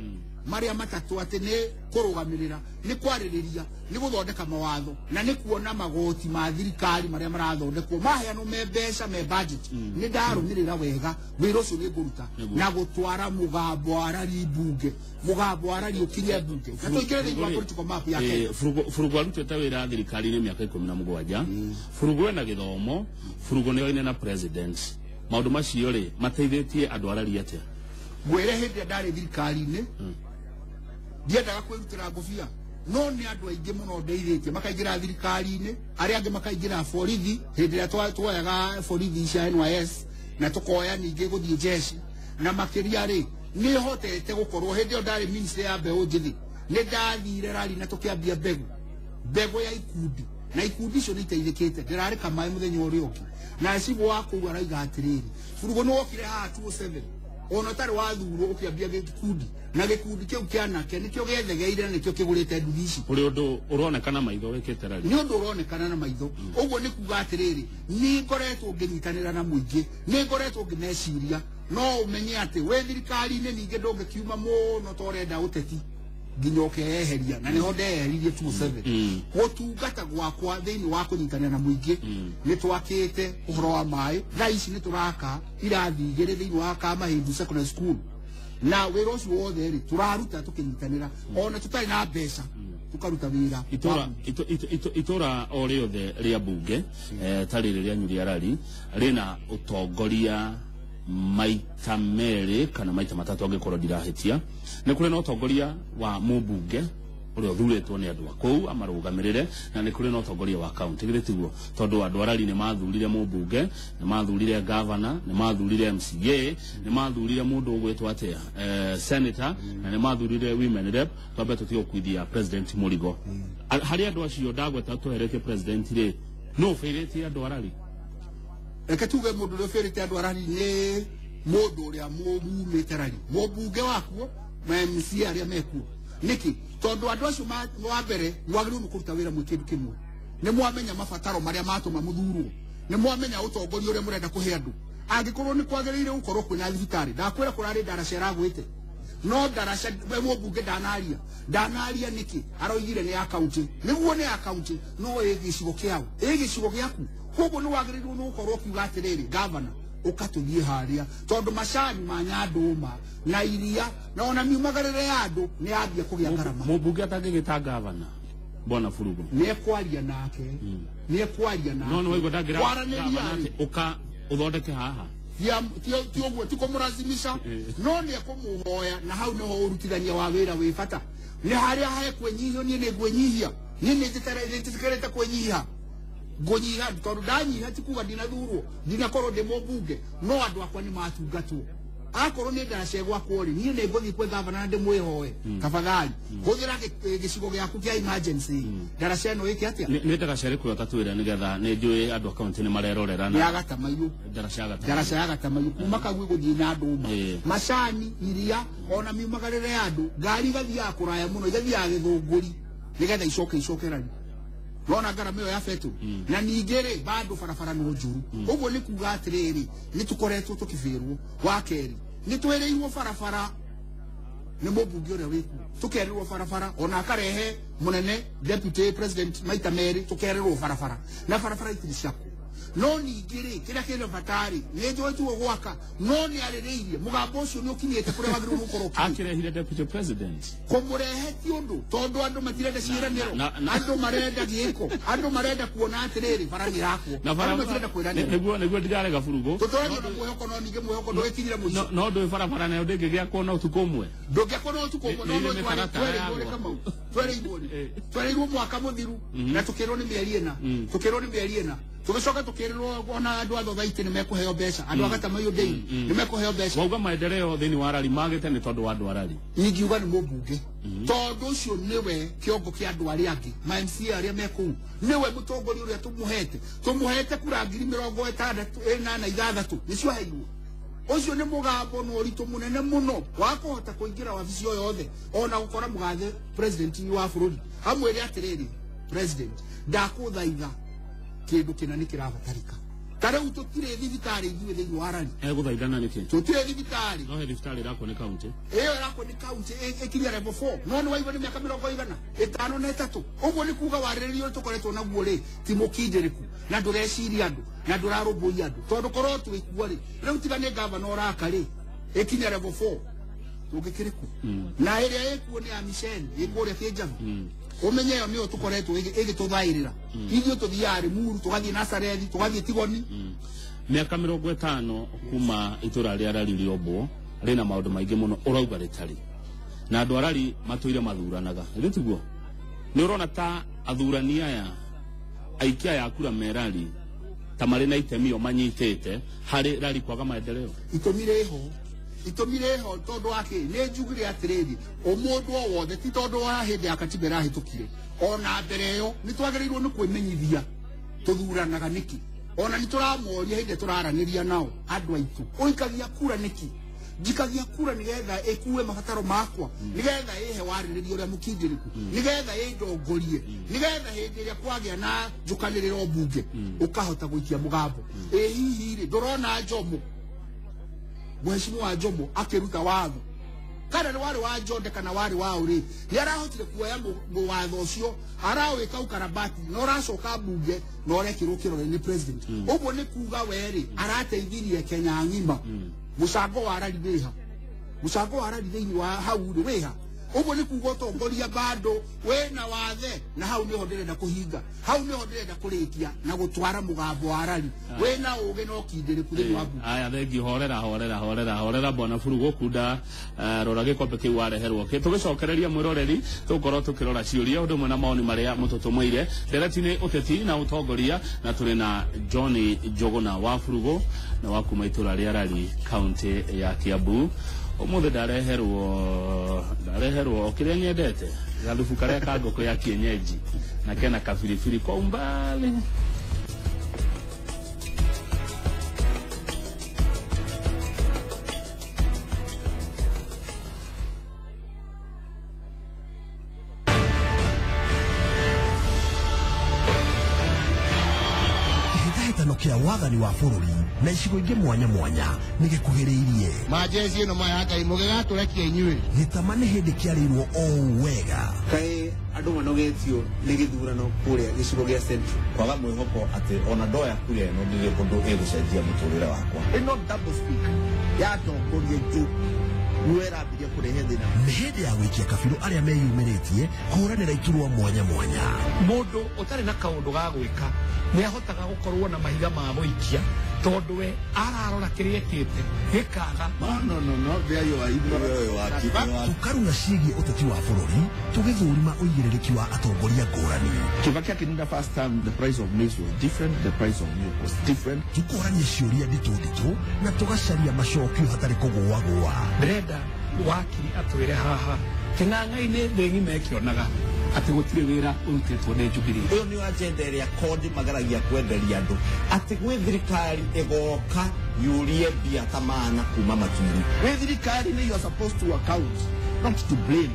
marĩa matatũ, atĩ nĩ kũrũgamĩrĩra, nĩ kwarĩrĩria, nĩ gũthondeka mawatho na nĩ kuona magoti ma thirikari marĩa marathondekwo maheanwo me mbeca me budget. Nĩ ndarũmĩrĩra wega wĩra ũcio nĩ ngũruta na gũtwara mũgambo wa rari mbunge, mũgambo wa rari ũkinye mbunge na tũingĩre thĩinĩ wa political map ya Kenya. Burugu arutĩte wĩra thirikari-inĩ mĩaka 17. Burugu ena gĩthomo, Burugu nĩ oine na president. Maũndũ macio rĩ mateithĩtie andũ a rari atĩa? Ngwĩre hĩndĩ ĩrĩa ndarĩ thirikari-inĩ ndiendaga kwĩrutĩra ngũbia, no nĩ andũ aingĩ mũno ndeithĩtie makaingĩra thirikari-inĩ, arĩa angĩ makaingĩra borithi hĩndĩ ĩrĩa tuoyaga borithi cia NYS na tũkoya ningĩ gũthiĩ jeshi. Na makĩria rĩ nĩ hotete gũkorwo hĩndĩ ĩyo ndarĩ ministry ya mbeũ njĩthĩ, nĩ ndathire rari na tũkĩambia mbegũ ya ikundi, na ikundi icio nĩ iteithĩkĩte. Ndĩrarĩ Kamaĩ mũthenya ũrĩa ũngĩ na cibũ wa kũu arauga atĩrĩrĩ, Burugu nĩ wokire haha 2007 ona ũtarĩ wathurwo ũkĩambia gĩkundi, na gĩkundi kĩu kĩa anake nĩkĩo gĩethegeire na nĩkĩo kĩgũrĩte nduthi ici. Kũrĩ ũndũ ũronekana maitho wĩkĩte rari? Nĩ ũndũ ũronekana na maitho. Ũguo nĩ kuga atĩrĩrĩ, nĩ ngoretwo ngĩnyitanĩra na mũingĩ, nĩ ngoretwo ngĩmeciria. No ũmenye atĩ wĩ thirikari-inĩ ningĩ ndũngĩkiuma mũno ta ũrenda ũteti. nginya ũkeyeheria na nĩho ndeyeheririe 27 gũtungata gwakwa thĩinĩ wa kũnyitanĩra na mũingĩ nĩ twakĩte ũhoro wa maĩ thaa ici nĩ tũraka irathi igĩrĩ thĩinĩ wa Kamahĩndu Secondary School na wĩra ũcio wothe rĩ tũraruta tũkĩnyitanĩra ona tũtarĩ na mbeca tukaruta wĩra itora o rĩothe rĩa bunge ta rĩrĩ rĩanyu rĩa Rari rĩna ũtongoria maita merĩ kana maita matatũ angĩkorwo ndirahĩtia. Nĩ kũrĩ na ũtongoria wa mũmbunge ũrĩa ũthurĩtwo nĩ andũ a kũu amarũgamĩrĩre, na nĩ kũrĩ na ũtongoria wa kaunti. Githĩ tiguo? Tondũ andũ a Rari nĩ mathurire mũmbunge, nĩ mathurire gavana, nĩ mathurire MCA, nĩ mathurire mũndũ ũgwĩtwo atĩa senator, na nĩ mathurire women rep. Twambe tũtige gũkuithia president mũrigo. Harĩ andũ acio ndagweta tweheretie president rĩ, no ũbĩrĩtie andũ a Rari? Reke tuge mũndũ ũrĩa ũbĩrĩte andũ a Rari nĩ mũndũ ũrĩa mumĩte Rari, mũmbunge wakuo ma MCA arĩa mekuo. Nĩkĩ? Tondũ andũ acio wa mbere mwagĩrĩirwo nĩ kũruta wĩra mwĩ kĩndũ kĩmwe. Nĩ mwamenya mabataro marĩa matũma mũthurwo, nĩ mwamenya ũtongoria ũrĩa mũrenda kũhe andũ. Angĩkorwo nĩ kwagĩrĩire gũkorwo kwĩna thibitarĩ, ndakwĩra kũrarĩ ndaraca ĩragwĩte, no ndaraca we mũmbunge ndanaria nĩkĩ? Aroigire nĩ ya kaunti. Nĩguo nĩ ya kaunti, no ĩ gĩcigo kĩao, ĩ gĩcigo gĩaku. Koguo nĩ wagĩrĩirwo nĩ gũkorwo ũkiuga atĩrĩrĩ, gavana ũkatũthiĩ harĩa, tondũ macani ma Nyandũma na iria na ona miumagarĩre ya andũ nĩ yambia kũgĩa ngarama. Mũmbunge atangĩgĩta gavana Bwana Furugo nĩ ekwaria nake, nĩ ekwaria nake. No nĩ waigua ndangĩra gavana atĩ ũka ũthondeke haha, ti ũguo, ti kũmũrazimisha, no nĩ ekũmũhoya, na hau nĩho ũrutithania wa wĩra wĩ bata. Nĩ harĩa hekwĩnyihio, niĩ nĩ ngwĩnyihia, niĩ nĩ njĩtĩkĩrĩte kwĩnyiha ngũnyiha, tondũ ndanyiha ti kuga ndinathurwo, ndinakorwo ndĩ mũmbunge, no andũ akwa nĩ matungatwo. Akorwo nĩ ndaraca ĩgwakwo rĩ, niĩ nĩ ngũthiĩ kwĩ gavana na ndĩmwĩhoe, tafadhali hũthĩra gĩcigo gĩaku kĩa emergency, ndaraca ĩno ĩke atĩa? Nĩ ndaraca ĩrĩkũ ũtatwĩra nĩgetha nĩ njũĩ andũ a kaunti nĩ marerorera? Nĩ ya Gatamaiyũ, ndaraca ya Gatamaiyũ kuma Kagui gũthiĩ Nyandũma, macani, iria, ona miumagarĩre ya andũ, ngari igathiaga kũraya mũno, igathiaga Gĩthũngũri nĩgetha icoke Rari. Nona ngarama ĩyo ya betũrũ. Na ningĩ rĩ bado barabara no njũru. Ũguo nĩ kuga atĩrĩrĩ, nĩ tũkoretwo tũkĩbĩrwo. Wa kerĩ, nĩ twĩrĩirwo barabara nĩ mũmbunge ũrĩa wĩkuo, tũkerĩrwo barabara, ona akarehe mũnene deputy president maita merĩ, tũkerĩrwo barabara, na barabara itirĩ ciakwo. No ningĩ rĩ, kĩrĩa kĩna bata rĩ, nĩ njũĩ tuo gwaka, no nĩ arĩrĩirie mũgambo ũcio nĩ ũkinyĩte kũrĩa wagĩrĩirwo gũkorwo ũkinyĩte. Akĩrehire deputy president kũmũrehe ti ũndũ, tondũ andũ matirenda ciĩranĩro, andũ marenda gĩko, andũ marenda kuona atĩrĩrĩ bara nĩ ĩrakwo, andũ matirenda kwĩranĩra. Nĩguo ndirarega Furugo, tũtũragia na mwĩhoko, no ningĩ mwĩhoko ndũgĩkinyire mũico. No ndũĩ barabara nayo ndĩngĩgĩakwo na ũtukũ ũmwe, ndũngĩakwo na ũtukũ ũmwe, no twereirwo rĩ Kamau, twereirwo mwaka mũthiru, na tũkĩrwo nĩ mĩeri ĩna, tũkĩrwo nĩ mĩeri ĩna, tũgĩcoka tũkĩrĩrwo ona andũ a thothaitĩ nĩ mekũheo mbeca, andũ a Gatamaiyũ Dairy nĩ mekũheo mbeca. Wauga maendeleo thĩinĩ wa Rari magĩte nĩ tondũ wa andũ a Rari? Ingiuga nĩ mũmbunge, tondũ ũcio nĩwe kĩongo kĩa andũ arĩa angĩ, ma MCA arĩa me kũu, nĩwe mũtongoria ũrĩa tũmũhete kura 66,000 nĩcio aheirwo. Ũcio nĩ mũgambo na ũritũ mũnene mũno wa kũhota kũingĩra wabici o yothe, ona gũkora mũgathe president wa bũrũri amwĩre atĩrĩrĩ, president, ndakũthaitha kĩndũ kĩna nĩ kĩrabatarĩka. Ta rĩu tũtirĩ thibitarĩ ithuĩ thĩinĩ wa Rari. Egũthaithana nĩkĩ? Tũtirĩ thibitarĩ. No he thibitarĩ ĩrakwo nĩ kaunti. Ĩyo ĩrakwo nĩ kaunti ĩkinya level 4. No nĩ waigua nĩ mĩaka 53. Ũguo nĩ kuga warĩrĩria ũrĩa tũkoretwo naguo rĩ, ti mũkindĩrĩku, na ndũreciria andũ, na ndũrarũmbũiya andũ. Tondũ korwo twĩkuo rĩ, rĩu tiga nĩ gavana ũraka rĩ, ĩkinya level 4. Tũngĩkĩrĩ kũ? Na ĩrĩa ĩkuo nĩ ya Miceni, ĩkũrĩa Kĩnjabi. Ũmenye ĩyo nĩyo tũkoretwo ĩgĩtũthaĩrĩra. Ithuĩ tũthiaga Limuru, tũgathiĩ Nasarethi, tũgathiĩ Tigoni. Mĩaka 50 kuma itũra rĩa Rari rĩombwo rĩna maũndũ maingĩ mũno ũrauga rĩtarĩ, na andũ a Rari matũire mathuranaga. Githĩ tiguo? Nĩ ũrona ta athurani aya aikia aya a kura me Rari ta marĩ na itemi o manyitĩte harĩ Rari kwaga maendeleo? Itũmi rĩho, itũmi rĩho tondũ wa kĩ? Nĩ njugire atĩrĩrĩ, ũmũndũ o wothe ti tondũ wa hĩndĩ ya katiba ĩrahĩtũkire, ona mbere ĩyo nĩ twagĩrĩirwo nĩ kwĩmenyithia tũthuranaga nĩkĩ. Ona nĩ tũramoria hĩndĩ tũraranĩria nao andũ aitũ, ũikagia kura nĩkĩ? Njikagia kura nĩgetha ĩkue mabataro makwa, nĩgetha ĩhe warĩrĩria ũrĩa mũkindĩrĩku, nĩgetha ĩndongorie, nĩgetha hĩndĩ ĩrĩa kwagĩa na njũkanĩrĩro mbunge ũkahota gũikia mũgambo. Ĩ hihi rĩ, ndũrona Njomo, mheshimiwa Njomo akĩruta watho Kana nĩ warĩ wa Njonde kana warĩ wa ũrĩ nĩ arahotire kuoya watho ũcio arawĩka ukarabati na ũracoka mbunge na ũrekĩrwo kĩrore nĩ president. Ũguo nĩ kuga werĩ arateithirie Kenya ng'ima. Mũcango wa rari wĩha, mũcango wa rari thĩinĩ wa hau rĩ wĩha. Ũguo nĩ kuga ũtongoria bado wĩna wathe, na hau nĩho ndĩrenda kũhinga, hau nĩho ndĩrenda kũrĩkia na gũtwara mũgambo wa rari wĩna ũgĩ na ũkindĩrĩku thĩinĩ wa mbunge. Aya thengi, horera horera horera horera bwana Burugu kunda rora gĩkombe kĩu wareherwo. Tũgĩcokereria mwĩroreri tũgũkorwo tũkĩrora ciũria ũndũ ũmwe na maoni marĩa mũtũtũmĩire. Ndereti nĩ ũteti na ũtongoria, na tũrĩ na John Njuguna wa Burugu na wa kuma itũra rĩa Rari kaunti ya Kiambu. Ũmũthĩ ndareherwo kĩrĩa nyendete, gathubu karĩa ka ngũkũ ya kienyeji na kena kabiribiri kwa umbali. Kĩhĩtahĩtano kĩa wathani wa bũrũri na icigo ingĩ mwanya mwanya nĩ gĩkuhĩrĩirie. Majezi ĩno maya Ngai mũgĩgatũrekia inyuĩ. Gĩtama nĩ hĩndĩ kĩarĩirwo o wega. Kaĩ andũ manogetio nĩ gĩthurano kũrĩa gĩcigo gĩa Central. Kwaga mwĩhoko atĩ ona ndoya kura ĩno ndirĩ ũndũ ĩgũcenjia mũtũrĩre wakwa. Ĩno double speak ya atongoria aitũ nĩwe ĩrambirie kũrehe thĩna. Nĩ hĩndĩ ya gũikia kabirũ arĩa meyumĩrĩtie kũhũranĩra iturwa mwanya mwanya. Mũndũ ũtarĩ na kaũndũ ga gwĩka nĩ ahotaga gũkorwo na mahiga ma gũikia tondũ we ararora kĩrĩa ekĩte gĩkaga. No no no there you are. Tũkaruna ciĩgiĩ ũteti wa bũrũri tũgĩthũrima ũigĩrĩrĩki wa atongoria ngũrani. Kibaki akĩninda first time, the price of maize was different, the price of milk was different. Tũkorania ciũria nditũ nditũ na tũgacaria macokio hatarĩ kũgũagũa. Ndĩrenda wakiri atwĩre haha kĩng'ang'a-inĩ thĩ ng'ima ĩkĩonaga atĩ gũtirĩ wĩra ũrutĩtwo nĩ Jubilee. Ĩyo nĩyo agenda ĩrĩa kondi mageragia kwenderia andũ atĩ gwĩ thirikari ĩgoka yũrie mbia ta mana kuma matu-inĩ. Gwĩ thirikari nĩ you are supposed to account, not to blame.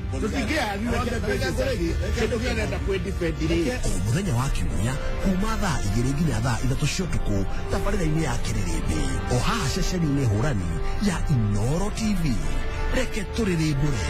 Kĩndũ kĩrenda kwĩ-defend rĩ. O mũthenya wa Kiumia kuma thaa 2 nginya thaa 3 cia ũtukũ tabarĩra-inĩ ya Kĩrĩrĩmbĩ o haha ceceni-inĩ hũrani ya Inooro TV. Reke tũrĩrĩmbũre.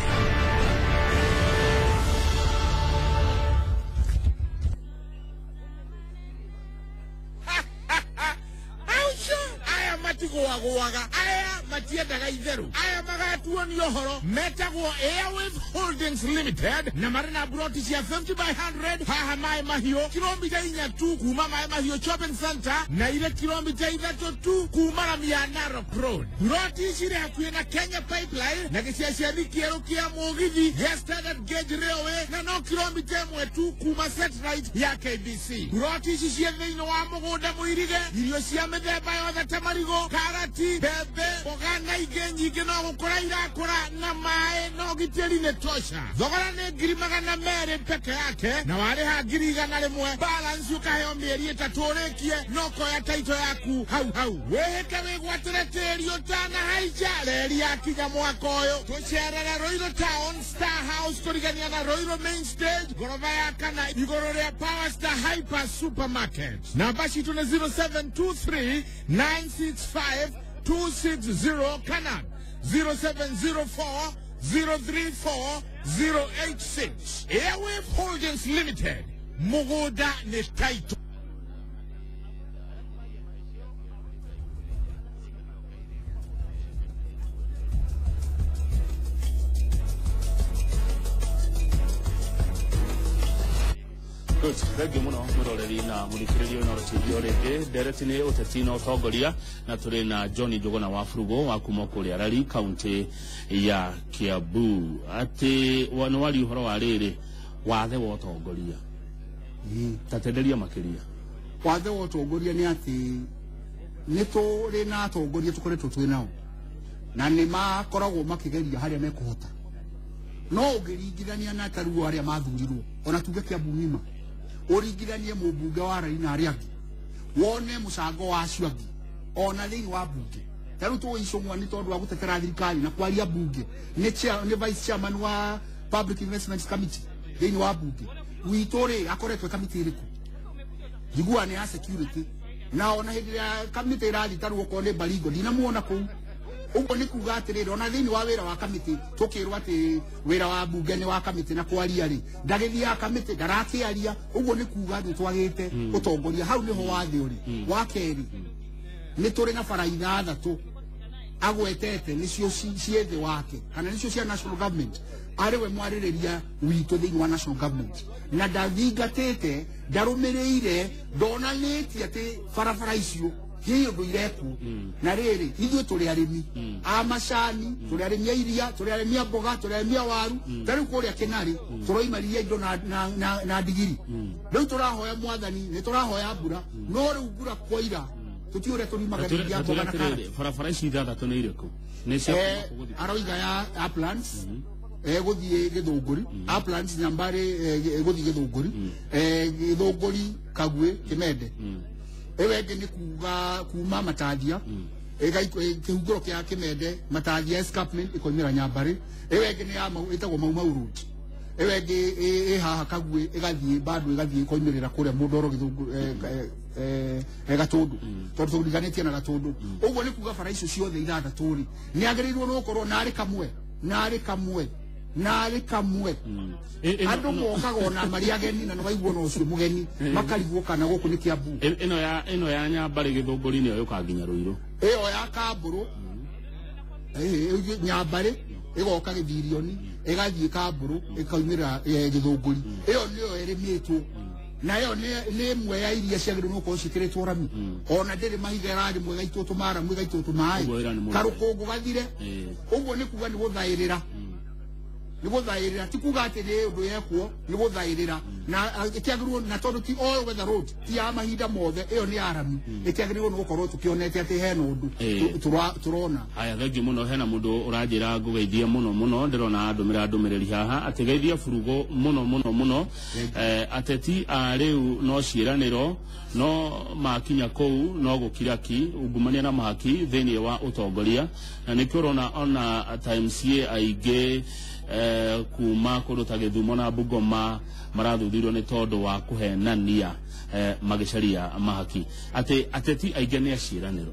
Aya matiendaga itheru, aya magatuonio ũhoro. Metagwo Airwave Holdings Limited na marĩ na broti cia 50 by 100 haha Maĩ Mahiũ, kilomita 4 tu kuma Maĩ Mahiũ Shopping Center na ire kilomita 3 tu kuma rami ya Narok Road. Broti ici irĩ hakuhĩ na Kenya Pipeline na gĩceceni kĩerũ kĩa mũgithi gĩa Standard Gauge Railway na no kilomita 1 tu kuma satellite ya KBC. Broti ici ciĩ thĩinĩ wa mũgũnda mũirige, irio cia mĩthemba yothe ta marigũ, karati, mbembe, mboga na ingĩ nyingĩ no gũkũra irakũra na maĩ no gitĩri nĩ tosha. Thogora nĩ 200,000 peke yake na warĩha 100,000 balance ũkaheo mĩeri 3 ũrĩkie no koya taito yaku hau hau. Wĩhĩte wĩgwatĩre tĩri ũtanahaica reri yakinya mwaka ũyũ. Tũcerere Ruiru Town Star House kũrigania na Ruiru Main Stage ngoroba ya kana igũrũ rĩa Power Star Hyper Supermarket. Namba citũ nĩ 0723 965 260 kana 0704 034 086. Airwave Holdings Limited. Mũgũnda nĩ taito. Good. Thank you muno mwiroreri na muthikiriria Inooro TV rĩngĩ. Ndereti nĩ ũteti na ũtongoria na tũrĩ na John Njuguna wa Burugu wa kuma kũrĩa Rari kaunti ya Kiambu. Atĩ nĩ wari ũhoro wa rĩrĩ wathe wa ũtongoria. Tatenderia makĩria. Wathe wa ũtongoria nĩ atĩ nĩ tũrĩ na atongoria tũkoretwo twĩ nao na nĩ makoragwo makĩgeria harĩa mekũhota, no ũngĩringithania na taruo arĩa mathurirwo ona tuge Kiambu ng'ima, ũringithanie mũmbunge wa Rari na arĩa angĩ wone mũcango wa acio angĩ ona thĩinĩ wa mbunge. Ta rĩu tũĩ Icũng'wa nĩ tondũ wa gũtetera thirikari na kwaria mbunge nĩ vice chairman wa Public Investments Committee thĩinĩ wa mbunge witũ rĩ akoretwo kamĩtĩ ĩrĩkũ? Njiguaga nĩ ya security, na ona hĩndĩ ĩrĩa kamĩtĩ ĩrathiĩ ta rĩu okorwo nĩ Baringo ndinamuona kũu. Ũguo nĩ kuga atĩrĩrĩ, ona thĩinĩ wa wĩra wa kamĩtĩ tũkĩrwo atĩ wĩra wa mbunge nĩ wa kamĩtĩ na kwaria rĩ, ndagĩthiaga kamĩtĩ, ndarakĩaria. Ũguo nĩ kuga nĩ twagĩte ũtongoria. Hau nĩho wathe ũrĩ. Wa kerĩ, nĩ tũrĩ na bara ithathatũ agwetete nĩcio ciĩ thĩ wake kana nĩcio cia national government, arĩ we mwarĩrĩria witũ thĩinĩ wa national government, na ndathingatĩte, ndarũmĩrĩire, ndonanĩtie atĩ barabara icio hihi ũndũ irekwo. Na rĩrĩ, ithuĩ tũrĩ arĩmi a macani, tũrĩ arĩmi a iria, tũrĩ arĩmi a mboga, tũrĩ arĩmi a waru. Ta rĩu kũrĩa Kĩnarĩ tũroimariria indo na ndigiri. Rĩu tũrahoya mwathani, nĩ tũrahoya mbura, no rĩu mbura kwaira tũtiũĩ ũrĩa tũrimagĩrĩria mboga na karati. Barabara ici ithathatũ nĩ irĩkũ? Nĩ cia aroiga ya Uplands gũthiĩ Gĩthũngũri, Uplands Nyambarĩ gũthiĩ Gĩthũngũri, Gĩthũngũri Kagwĩ Kĩmende. Ĩyo ĩngĩ nĩ kuga kuma Matathia kĩhungũro kĩa Kĩmende, Matathia escarpment ĩkoimĩra Nyambarĩ. Ĩyo ĩngĩ nĩ ya ĩtagwo Mau Mau Road. Ĩyo ĩngĩ ĩ haha Kagwĩ ĩgathiĩ bado ĩgathiĩ ĩkoimĩrĩra kũrĩa Mũndoro Gĩthũngũ Gatũndũ, tondũ tũriganĩtie na Gatũndũ. Ũguo nĩ kuga bara icio ciothe ithathatũ rĩ, nĩ agĩrĩirwo nĩ gũkorwo narĩ kamwe, narĩ kamwe, narĩ kamwe. Andũ mokaga ona marĩ ageni na nĩwaigua ona ũcio mũgeni makarigwo kana gũkũ nĩ Kiambu. Ĩno ya Nyambarĩ Gĩthũngũri nĩyo yũkaga nginya Rũirũ. Ĩyo ya Kambũrũ Nyambarĩ ĩgoka Gĩthirioni ĩgathiĩ Kambũrũ ĩkaumĩra Gĩthũngũri. Ĩyo nĩyo ĩrĩmĩtwo, na ĩyo nĩ ĩmwe ya iria ciagĩrĩirwo nĩ gũkorwo ciĩkĩrĩtwo rami. Ona ndĩrĩ mahiga ĩrarĩmwo ĩgaitwo tũmaramu ĩgaitwo tũmaĩ, karũkũngũ gathire. Ũguo nĩ kuga nĩ gũthaĩrĩra, nĩ gũthaĩrĩra, ti kuga atĩ nĩ ũndũ yekwo, nĩ gũthaĩrĩra. Na ĩkĩagĩrĩirwo, na tondũ ti all weather road, ti ya mahinda mothe, ĩyo nĩ ya rami, ĩkĩagĩrĩirwo nĩ gũkorwo tũkĩonete atĩ hena ũndũ tũrona. Haya, thengiũ mũno. Hena mũndũ ũranjĩra ngũgeithie mũno mũno, ndĩrona andũmĩra ndũmĩrĩri haha atĩ geithia Burugo mũno mũno mũno. Ateti a rĩu no ciĩranĩro, no makinya kũu no gũkira ki, ungumania na mahaki thĩinĩ wa ũtongoria. Na nĩkĩo ũrona ona Times aingĩ kuma kũndũ ta Gĩthumo na Bungoma marathuthurio nĩ tondũ wa kũhenania magĩcaria mahaki. Atĩ ateti aingĩ nĩ aciĩranĩro.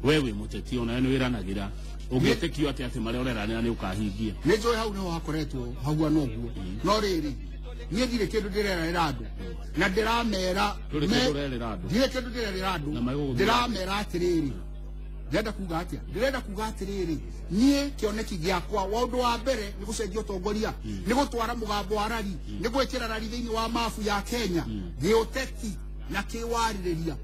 We wĩ mũteti ona nĩ wĩranagĩra, ũngĩtĩkio atĩ atĩ marĩa ũreranĩra nĩ ũkahingia? Nĩ njũĩ hau nĩho hakoretwo hahuana ũguo, no rĩrĩ, niĩ ndirĩ kĩndũ ndĩrerĩra andũ, na ndĩramera ndirĩ kĩndũ ndĩrerĩra andũ, ndĩramera atĩrĩrĩ, ndĩrenda kuga atĩa? Ndĩrenda kuga atĩrĩrĩ, niĩ kĩoneki gĩakwa wa ũndũ wa mbere nĩ gũcenjia ũtongoria, nĩ gũtwara mũgambo wa rari, nĩ gwĩkĩra rari thĩinĩ wa mabu ya Kenya gĩũteti na kĩwarĩrĩria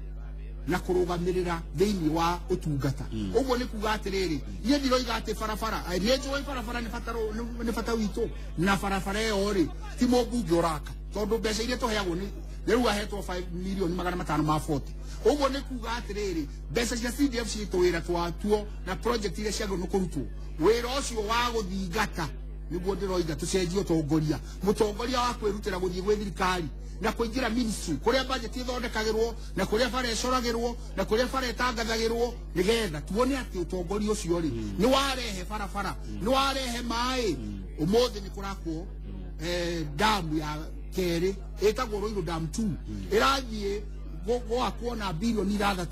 na kũrũgamĩrĩra thĩinĩ wa ũtungata. Ũguo nĩ kuga atĩrĩrĩ, niĩ ndiroiga atĩ barabara, nĩ njũĩ barabara nĩ bata witũ, na barabara ĩyo rĩ ti mũmbunge ũraka, tondũ mbeca iria tũheagwo nĩ rĩu ahetwo 5 milioni 540. Ũguo nĩ kuga atĩrĩrĩ, mbeca cia CDF ciĩtwo wĩra twatuo na project iria ciagĩrĩirwo nĩ kũrutwo, wĩra ũcio wa gũthingata nĩguo ndĩroiga tũcenjie ũtongoria, mũtongoria wa kwĩrutĩra gũthiĩ gwĩ thirikari na kũingĩra ministry kũrĩa budget ĩthondekagĩrwo na kũrĩa bara ĩcoragĩrwo na kũrĩa bara ĩtangathagĩrwo, nĩgetha tuone atĩ ũtongoria ũcio rĩ nĩ warehe barabara, nĩ warehe maĩ. Ũmũthĩ nĩ kũrakwo damu ya kerĩ ĩtagwo Ruiru Dam 2, ĩrathiĩ gwakwo na bilioni 6.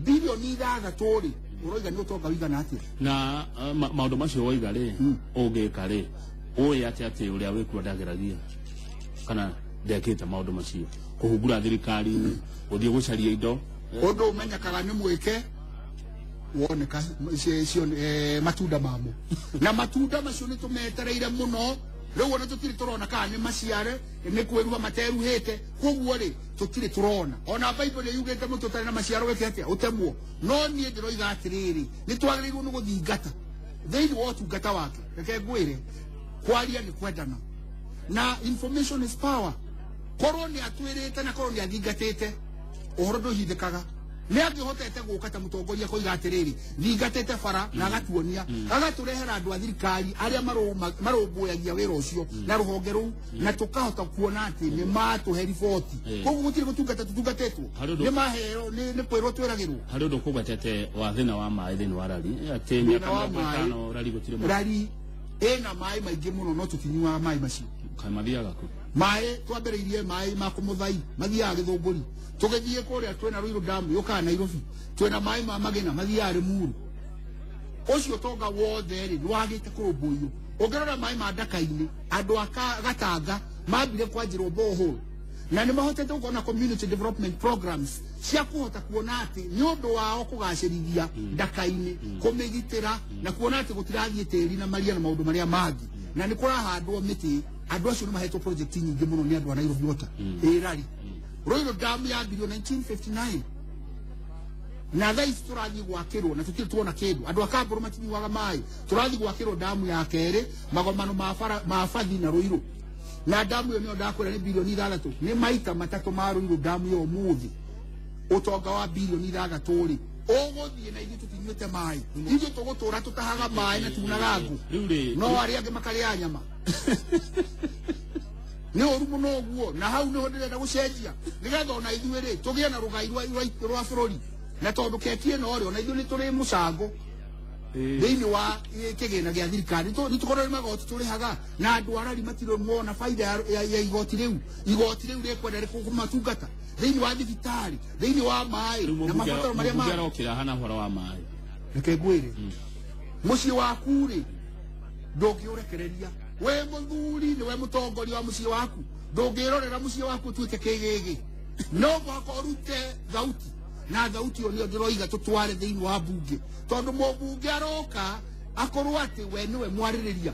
Bilioni 6 rĩ, ũroiga nĩ ũtonga ũigana atĩa? Na maũndũ macio woiga rĩ, ũngĩka rĩ, ũĩ atĩ atĩ ũrĩa wĩkuo ndageragia kana ndekĩte maũndũ macio, kũhungura thirikari-inĩ, gũthiĩ gũcaria indo? Ũndũ ũmenyekaga nĩ mwĩke woneka matunda mamo, na matunda macio nĩ tũmetereire mũno. Rĩu ona tũtirĩ tũrona kana nĩ maciare, nĩ kwĩruha materuhĩte. Koguo rĩ, tũtirĩ tũrona. Ona Bible nĩ yugĩte mũtĩ ũtarĩ na maciaro wĩke atĩa? Ũtemwo. No niĩ ndĩroiga atĩrĩrĩ, nĩ twagĩrĩirwo nĩ gũthingata thĩinĩ wa ũtungata wake. Reke ngwĩre, kwaria nĩ kwendana, na information is power. Korwo nĩ atwĩrĩte na korwo nĩ athingatĩte, ũhoro ndũhithĩkaga. Nĩ angĩhotete gũka ta mũtongoria koiga atĩrĩrĩ, thingatĩte bara, na agatuonia, agatũrehera andũ a thirikari arĩa marũmbũyagia wĩra ũcio na rũhonge rũu, na tũkahota kuona atĩ nĩ matũhe riboti. Koguo gũtirĩ gũtungata tũtungatĩtwo, nĩ maheo, nĩ kwĩrwo twĩragĩrwo. Harĩ ũndũ kũgwetete wa thĩna wa maĩ thĩinĩ wa rari, atĩ mĩaka 50 rari gũtirĩ maĩ. Rari ĩna maĩ maingĩ mũno, no tũtinyuaga maĩ macio. Kaĩ mathiaga kũ? Maĩ twambĩrĩirie maĩ ma Kũmũthai, mathiaga Gĩthũngũri. Tũgĩthiĩ kũrĩa twĩna Ruiru Dam yũkaga Nairobi, twĩna maĩ ma Magena mathiaga Limuru. Ũcio ũtonga wothe rĩ nĩwagĩte kũrũmbũiyo. Ũngĩrora maĩ ma Ndaka-inĩ, andũ a Gatanga mambire kwanjĩrwo borehole na nĩ mahotete gũkorwo na community development programs cia kũhota kuona atĩ nĩ ũndũ wao kũgacĩrithia Ndaka-inĩ, kũmĩgitĩra na kuona atĩ gũtirathiĩ tĩri na maria na maũndũ marĩa mangĩ, na nĩ kũrahandwo mĩtĩ. Andũ acio nĩ mahetwo project nyingĩ mũno nĩ andũ a Nairobi Water. Ĩrari Ruiru Dam yambirio 1959 na thaa ici tũrathiĩ gwakĩrwo na tũtirĩ tuona kĩndũ. Andũ a Kambũrũ matinyuaga maĩ, tũrathiĩ gwakĩrwo damu ya kerĩ magomano ma Bathi na Ruiru, na damu ĩyo nĩyo ndakwĩra nĩ bilioni 6, nĩ maita 3 ma Ruiru damu ya ũmũthĩ. Ũtonga wa bilioni 6 rĩ ũgũthiĩ na ithuĩ tũtinyuĩte maĩ, ithuĩ tũgũtũra tũtahaga maĩ na tunaga ngũ, no arĩa angĩ makarĩa nyama. Nĩ ũru mũno ũguo, na hau nĩho ndĩrenda gũcenjia nĩgetha ona ithuĩ rĩ tũgĩe na rũgai rwa bũrũri, na tondũ keki ĩno rĩ ona ithuĩ nĩ tũrĩ mũcango thĩinĩ wa kĩgĩna gĩa thirikari. Nĩ tũkorwo nĩ magoti tũrĩhaga na andũ arari matirĩ mona baida ya igoti rĩu. Igoti rĩu rĩkwenda rĩkũmatungata thĩinĩ wa thibitarĩ, thĩinĩ wa maĩ na mabataro marĩa mangĩ. Arokĩra hana ũhoro wa maĩ. Reke ngwĩre, mũciĩ waku rĩ ndũngĩũrekereria. We mũthuri nĩwe mũtongoria wa mũciĩ waku, ndũngĩrorera mũciĩ waku ũtuĩke kĩgĩgĩ, no mũhaka ũrute thauti, na thauti ĩyo nĩyo ndĩroiga tũtware thĩinĩ wa mbunge, tondũ mũmbunge aroka akorwo atĩ we nĩwe mwarĩrĩria.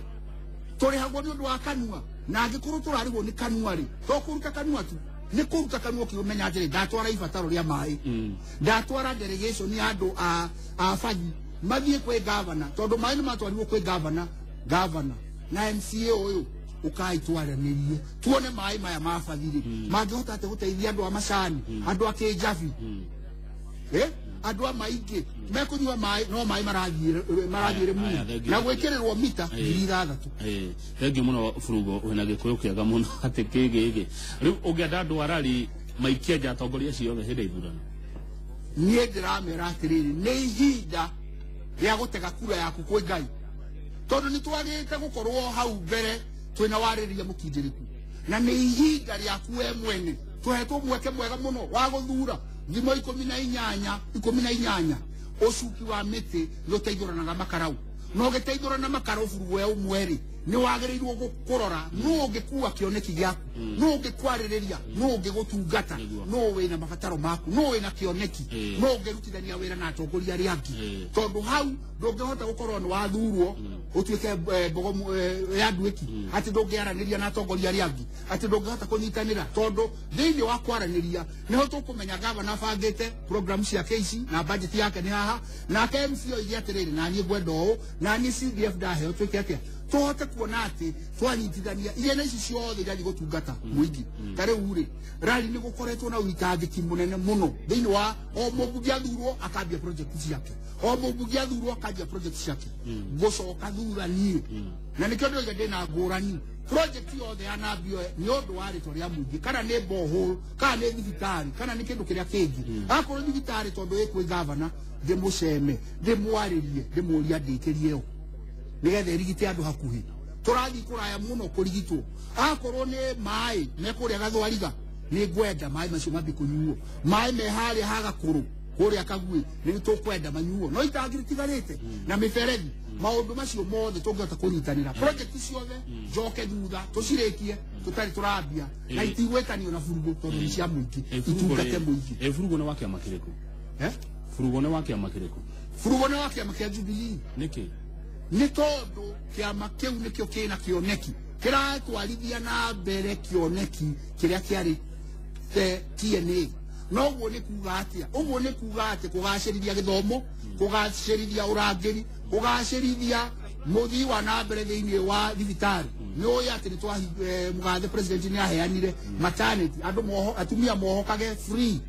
Tũrĩhagwo nĩ ũndũ wa kanua, na angĩkorwo tũrarĩhwo nĩ kanua rĩ, to kũruta kanua tu, nĩ kũruta kanua ũkĩmenya atĩrĩ ndatwara ibataro rĩa maĩ, ndatwara delegation ya andũ a Bathi mathiĩ kwĩ gavana, tondũ maĩ nĩ matwarirwo kwĩ gavana, gavana na MCA ũyũ ũkai twaranĩrie tuone maĩ maya ma Bathi rĩ mangĩhota atĩ gũteithia andũ a Macani, andũ a Kĩnjabi, andũ a maingĩ mekũnyua maĩ, no maĩ marathiĩ mũno na gwĩkĩrĩrwo mita 6,000. Thengiũ mũno Burugo, wĩna gĩkũyũ kĩega mũno atĩ kĩgĩgĩ. Rĩu ũngĩenda andũ arari maikie nja atongoria ciothe hĩndĩ ya ithurano? Niĩ ndĩramera atĩrĩrĩ, nĩ ihinda rĩa gũtega kura yaku kwĩ Ngai, tondũ nĩ twagĩte gũkorwo hau mbere twĩna warĩrĩria mũkindĩrĩku, na nĩ ihinda rĩaku we mwene. Tũhetwo mweke mwega mũno wa gũthura thimo 18 18. Ũcuki wa mĩtĩ nĩ ũteithũranaga makarau, na ũgĩteithũrana makarau buru we ũmwe rĩ nĩ wagĩrĩirwo kũrora nũ ũngĩkua kĩoneki gĩaku, nũ ũngĩkwarĩrĩria, nũ ũngĩgũtungata, nũ wĩna mabataro maku, nũ wĩna kĩoneki, nũ ũngĩrutithania wĩra na atongoria arĩa angĩ, tondũ hau ndũngĩhota gũkorwo nĩ wathurwo ũtuĩke mbogo ya nduĩki atĩ ndũngĩaranĩria na atongoria arĩa angĩ, atĩ ndũngĩhota kũnyitanĩra, tondũ thĩinĩ wa kwaranĩria nĩho tũkũmenya gavana abangĩte program ciake ici na budget yake nĩ haha, nake MC oige atĩrĩrĩ, na niĩ ngwenda ũũ, na niĩ CDF ndaheo twĩke atĩa, tũhote kuona atĩ twanyitithania igĩna ici ciothe irathiĩ gũtungata mũingĩ. Ta rĩu rĩ rari nĩ gũkoretwo na ũitangĩki mũnene mũno thĩinĩ wa o mũmbunge athurwo akambia project ciake, o mũmbunge athurwo akambia project ciake, ngũcoka thutha niĩ, na nĩkĩo ndĩroiga ndĩna ngũrani. Project yothe yanambio nĩ ũndũ wa rĩtwa rĩa mũingĩ, kana nĩ borehole, kana nĩ thibitarĩ, kana nĩ kĩndũ kĩrĩa kĩngĩ. Akorwo thibitarĩ tondũ ĩ kwĩ gavana, ndĩmũceme, ndĩmwarĩrie, ndĩmũrie andĩkĩrie ĩyo nĩgetha ĩrigite andũ hakuhĩ. Tũrathiĩ kũraya mũno kũrigitwo. Akorwo nĩ maĩ me kũrĩa Gathwariga, nĩ ngwenda maĩ macio mambie kũnyuo. Maĩ me harĩa Hagakũrũ kũrĩa Kaguĩ nĩ tũkwenda manyuo, no itangi rĩtigarĩte na mĩberethi. Maũndũ macio mothe tũngĩhota kũnyitanĩra project ciothe njoke thutha tũcirĩkie tũtarĩ tũrambia, na itigwĩtanio na burugo tondũ nĩ cia mũingĩ, itungate mũingĩ. Burugo nĩ wa kĩama kĩrĩkũ? Burugo nĩ wa kĩama kĩrĩkũ? Burugo nĩ wa kĩama kĩa Jubilee. Nĩkĩ? Nĩ tondũ kĩama kĩu nĩkĩo kĩna kĩoneki kĩratwarithia na mbere kĩoneki kĩrĩa kĩarĩ TNA. No ũguo nĩ kuga atĩa? Ũguo nĩ kuga atĩ kũgacĩrithia gĩthomo, kũgacĩrithia ũrangĩri, kũgacĩrithia mũthii wa na mbere thĩinĩ wa thibitarĩ. Nĩ ũĩ atĩ nĩ mũgathe president nĩ aheanire maternity, andũ atumia mohokage free,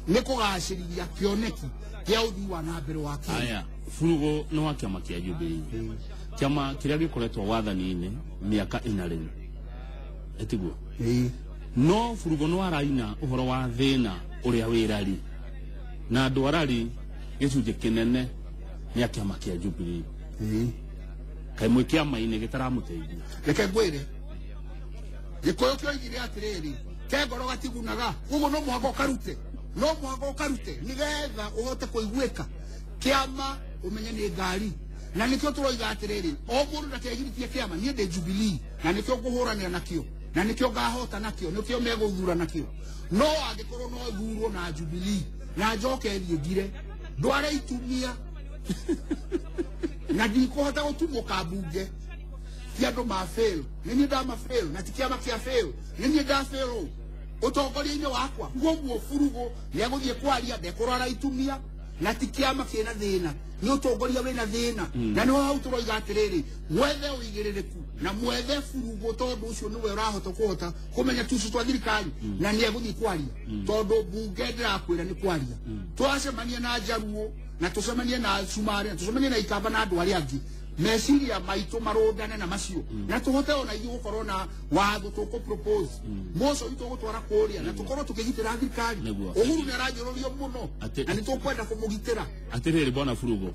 nĩ kũgacĩrithia kĩoneki kĩa ũthii wa na mbere wa Kenya. Aya, Burugo nĩ wa kĩama kĩa Jubilee, kĩama kĩrĩa gĩkoretwo wathani-inĩ mĩaka 4 rĩu, ĩtiguo? No Burugo nĩ waraina ũhoro wa thĩna ũrĩa wĩ rari, na andũ arari gĩcunjĩ kĩnene nĩ a kĩama kĩa Jubilee. Kaĩ mwĩ kĩama-inĩ gĩtaramũteithia? Reke ngwĩre, Gĩkũyũ kĩoigire atĩrĩrĩ, ke ngoro gatigunaga, ũguo no mũhaka ũkarute, no mũhaka ũkarute nĩgetha ũhote kũiguĩka. Kĩama ũmenye nĩ ngari, Na nĩkĩo tũroiga atĩrĩrĩ, o mũndũ ndakegiritie kĩama, niĩ ndĩ Jubilee na nĩkĩo ngũhũranĩra nakĩo, na nĩkĩo ngahota nakĩo, nĩkĩo megũthura nakĩo. No angĩkorwo no thurwo na Jubilee na njoke thiĩ ngire ndware itumia na ndikũhota gũtumũka mbunge, ti andũ ma fail, nĩ niĩ ndama fail, na ti kĩama kĩa fail, nĩ niĩ nda fail ũtongoria-inĩ wakwa. Koguo Burugu nĩ egũthiĩ kwaria, ndekũrora itumia, na ti kĩama kĩna thĩna, nĩ ũtongoria wĩna thĩna. Na nĩho hau tũroiga atĩrĩrĩ, mwethe ũigĩrĩrĩku na mwethe Burugu, tondũ ũcio nĩwe ũrahota kũhota kũmenya tucu twa thirikari, na nĩ egũthiĩ kwaria, tondũ mbunge ndĩrakwĩra nĩ kwaria. Twacemania na Njaruo na tũcemanie na Cumarĩ na tũcemanie na Ikamba na andũ arĩa angĩ, meciria maitũ marũndane na macio, na tũhote ona ithuĩ gũkorwo na watho tũkũ propose moco itũ gũtwara kũrĩa, na tũkorwo tũkĩgitĩra thirikari. Uhuru nĩ aranjũrũrio mũno na nĩ tũkwenda kũmũgitĩra. Atĩrĩrĩ bwana Burugu,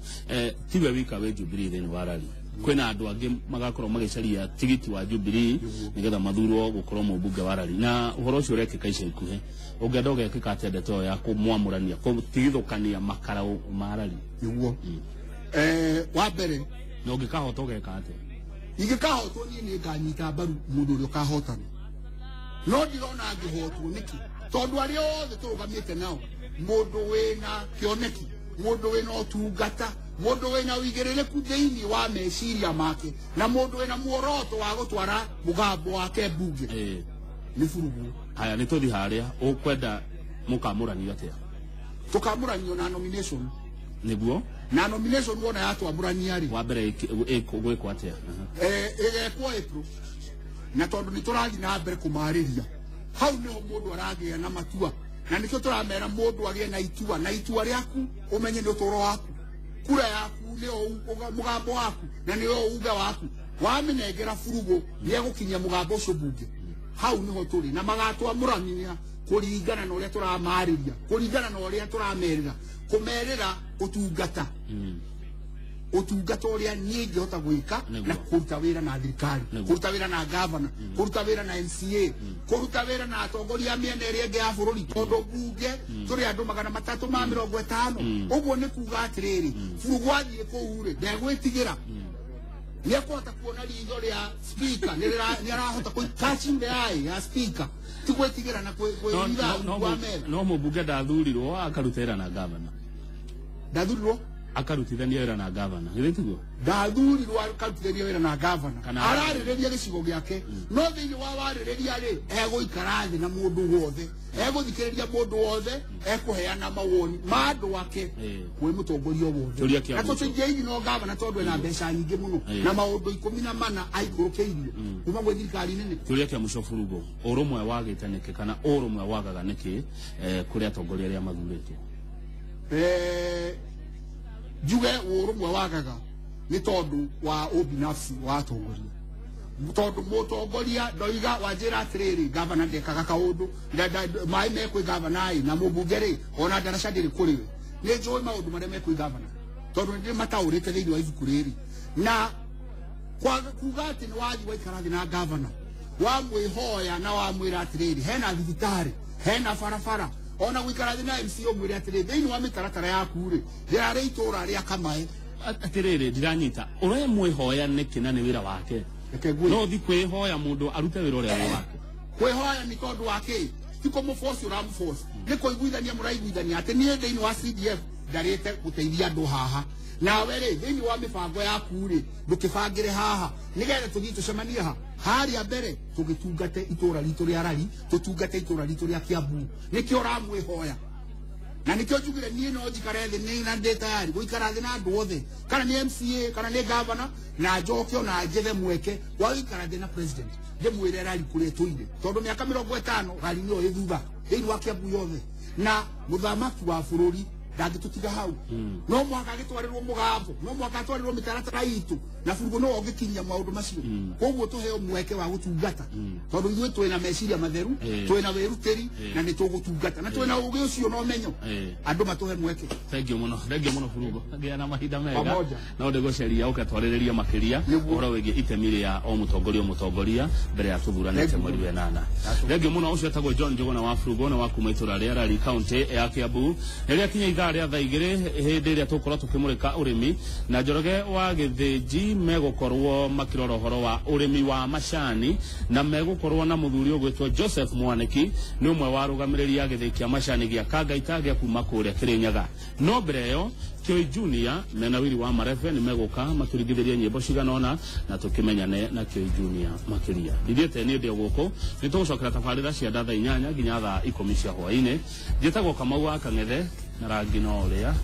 tiwe wika wĩ Jubilee thĩinĩ wa rari, kwĩna andũ angĩ magakorwo magĩcaria tigiti wa Jubilee nĩgetha mathurwo gũkorwo mũmbunge wa rari, na ũhoro ũcio ũrekĩka ica ikuhĩ. Ũngĩenda ũgekĩka atĩa ndeto ĩyo ya kũmwamũrania, kũtigithũkania makaraũ ma rari? Nĩguo wa mbere, na ũngĩkahota ũgeka atĩa? Ingĩkahotwo niĩ nĩ nganyita mbaru mũndũ ũrĩa ũkahotana, no ndirona angĩhotwo nĩkĩ, tondũ arĩa othe tũrũgamĩte nao, mũndũ wĩna kĩoneki, mũndũ wĩna ũtungata, mũndũ wĩna ũigĩrĩrĩku thĩinĩ wa meciria make, na mũndũ wĩna muoroto wa gũtwara mũgambo wake mbunge nĩ Burugu. Haya, nĩ tũthiĩ harĩa ũkwenda mũkamũranio atĩa? Tũkamũranio na nomination. Nĩguo na nomination wona yatwamũrania rĩ, wa mbere ĩgwĩkwo atĩa? Ĩgekwo April, na tondũ nĩ tũrathiĩ na mbere kũmarĩria, hau nĩho mũndũ aragĩa na matua, na nĩkĩo tũramera mũndũ agĩe na itua, na itua rĩaku ũmenye nĩ ũtũũro waku, kura yaku nĩyo mũgambo waku, na nĩyo uga waku. Wamĩnengera Burugu nĩ egũkinyia mũgambo ũcio mbunge. Hau nĩho tũrĩ, na magatwamũrania kũringana na ũrĩa tũramarĩria, kũringana na ũrĩa tũramerĩra, kũmerĩra ũtungata, ũtungata ũrĩa niĩ ingĩhota gwĩka, na kũruta wĩra na thirikari, kũruta wĩra na gavana, kũruta wĩra na MCA, kũruta wĩra na atongoria a mĩena ĩrĩa ĩngĩ ya bũrũri, tondũ mbunge tũrĩ andũ 350. Ũguo nĩ kuga atĩrĩrĩ, Burugu athiĩ kũu rĩ, ndegwĩtigĩra, nĩ ekũhota kuona ritho rĩa speaker, nĩ arahota catching the eye ya speaker, ti gwĩtigĩra na kwĩhitha wa metha. No mũmbunge ndathurirwo akaruta wĩra na gavana? Ndathurirwo akarutithania wĩra na gavana, githĩ tiguo? Ndathurirwo akarutithania wĩra na gavana, ararĩrĩria gĩcigo gĩake, no thĩinĩ wa warĩrĩria rĩ, egũikara thĩ na mũndũ wothe, egũthikĩrĩria mũndũ wothe, ekũheana mawoni ma andũ ake kwĩ mũtongoria wothe. Na tũtingĩigi no gavana tondũ ena mbeca nyingĩ mũno na maũndũ 14 aikũrũkĩirio kuma gwĩ thirikari nene. Kĩũria kĩa mũico Burugu, ũrũmwe wagĩte nĩkĩ, kana ũrũmwe wagaga nĩkĩ kũrĩ atongoria arĩa mathurĩtwo? Njuge ũrũmwe wagaga nĩ tondũ wa ũbinafsi wa atongoria, tondũ mũtongoria ndoiga wanjĩra atĩrĩrĩ, gavana ndekaga kaũndũ, maĩ mekwĩ gavana ĩ, na mũmbunge rĩ, ona ndaraca ndĩrĩ kũrĩ we. Nĩ njũĩ maũndũ marĩa mekwĩ gavana, tondũ nĩ mataũrĩte thĩinĩ wa ibuku rĩrĩ, na kuga atĩ nĩ wathiĩ waikara thĩ na gavana, wamwĩhoya na wamwĩra atĩrĩrĩ, hena thibitarĩ, hena barabara, ona gũikara thĩ na MC ũmwĩre atĩrĩrĩ, thĩinĩ wa mĩtaratara yaku rĩ, rĩrarĩ itũũra rĩa Kamaĩ. Atĩrĩrĩ, ndiranyita, ũremwĩhoya nĩkĩ na nĩ wĩra wake? No thi kwĩhoya mũndũ arute wĩra ũrĩa wĩ wake. Kwĩhoya nĩ tondũ wa kĩ? Ti kũmũboci ũramũboci, nĩ kũiguithania mũraiguithania atĩ niĩ thĩinĩ wa CDF ndarĩte gũteithia andũ haha, nawe rĩ thĩinĩ wa mĩbango yaku rĩ ndũkĩbangĩre haha, nĩgetha tũthiĩ tũcemanie ha harĩa mbere, tũgĩtungate itũũra ritũ rĩa Rari, tũtungate itũũra ritũ rĩa Kiambu. Nĩkĩo ũramwĩhoya, na nĩkĩo njugire niĩ no njikare thĩ nĩ na ndĩ tayari gũikara thĩ na andũ othe, kana nĩ MCA kana nĩ gavana, na njoke ona njethe mweke wa gũikara thĩ na president, ndĩmwĩre Rari kũrĩa tũire, tondũ mĩaka 50 Rari nĩyo ĩ thutha thĩinĩ wa Kiambu yothe, na mũthamaki wa bũrũri ndangĩtũtiga hau. No mũhaka agĩtwarĩrwo mũgambo, no mũhaka atwarĩrwo mĩtaratara itũ, na Burugu no ũngĩkinyia maũndũ macio. Koguo tũheo mweke wa gũtungata, tondũ ithuĩ twĩna meciria matheru, twĩna wĩrutĩri, na nĩ tũgũtungata, na twĩna ũgĩ ũcio na ũmenyo, andũ matũhe mweke. Thank you mũno, thank you mũno Burugu, ngĩa na mahinda mega, no ndĩgũcaria ũgatwarĩrĩria makĩria ũhoro wĩgiĩ itemi rĩa o mũtongoria mbere ya tũthuranĩte mweri wa 8. Thank you mũno. Ũcio etagwo John Njuguna wa Burugu na wa kuma itũũra rĩa Rari, kaunti ya Kiambu. Rĩrĩa kinya Ithaa rĩa thaa 2 hĩndĩ ĩrĩa tũgũkorwo tũkĩmũrĩka ũrĩmi na Njoroge wa Gĩthĩnji megũkorwo makĩrora ũhoro wa ũrĩmi wa macani na megũkorwo na mũthuri ũgwĩtwo Joseph Mwaniki, nĩ ũmwe wa arũgamĩrĩri a gĩthĩi kĩa macani gĩa Kangaita gĩa kuma kũrĩa Kĩrĩnyaga. No mbere ĩyo Kĩoi Junior mena Wiri wa Marebe nĩ megũka matũringithĩrie nyĩmbo cigana ũna na tũkĩmenyane na Kĩoi Junior makĩria. Ndithiĩte niĩ ndĩ o gũkũ, nĩ tũgũcokera tabarĩra cia thaa 8 nginya thaa 10 cia hwaĩ-inĩ. Njĩtagwo Kamau wa Kang'ethe na rangi no ũrĩa.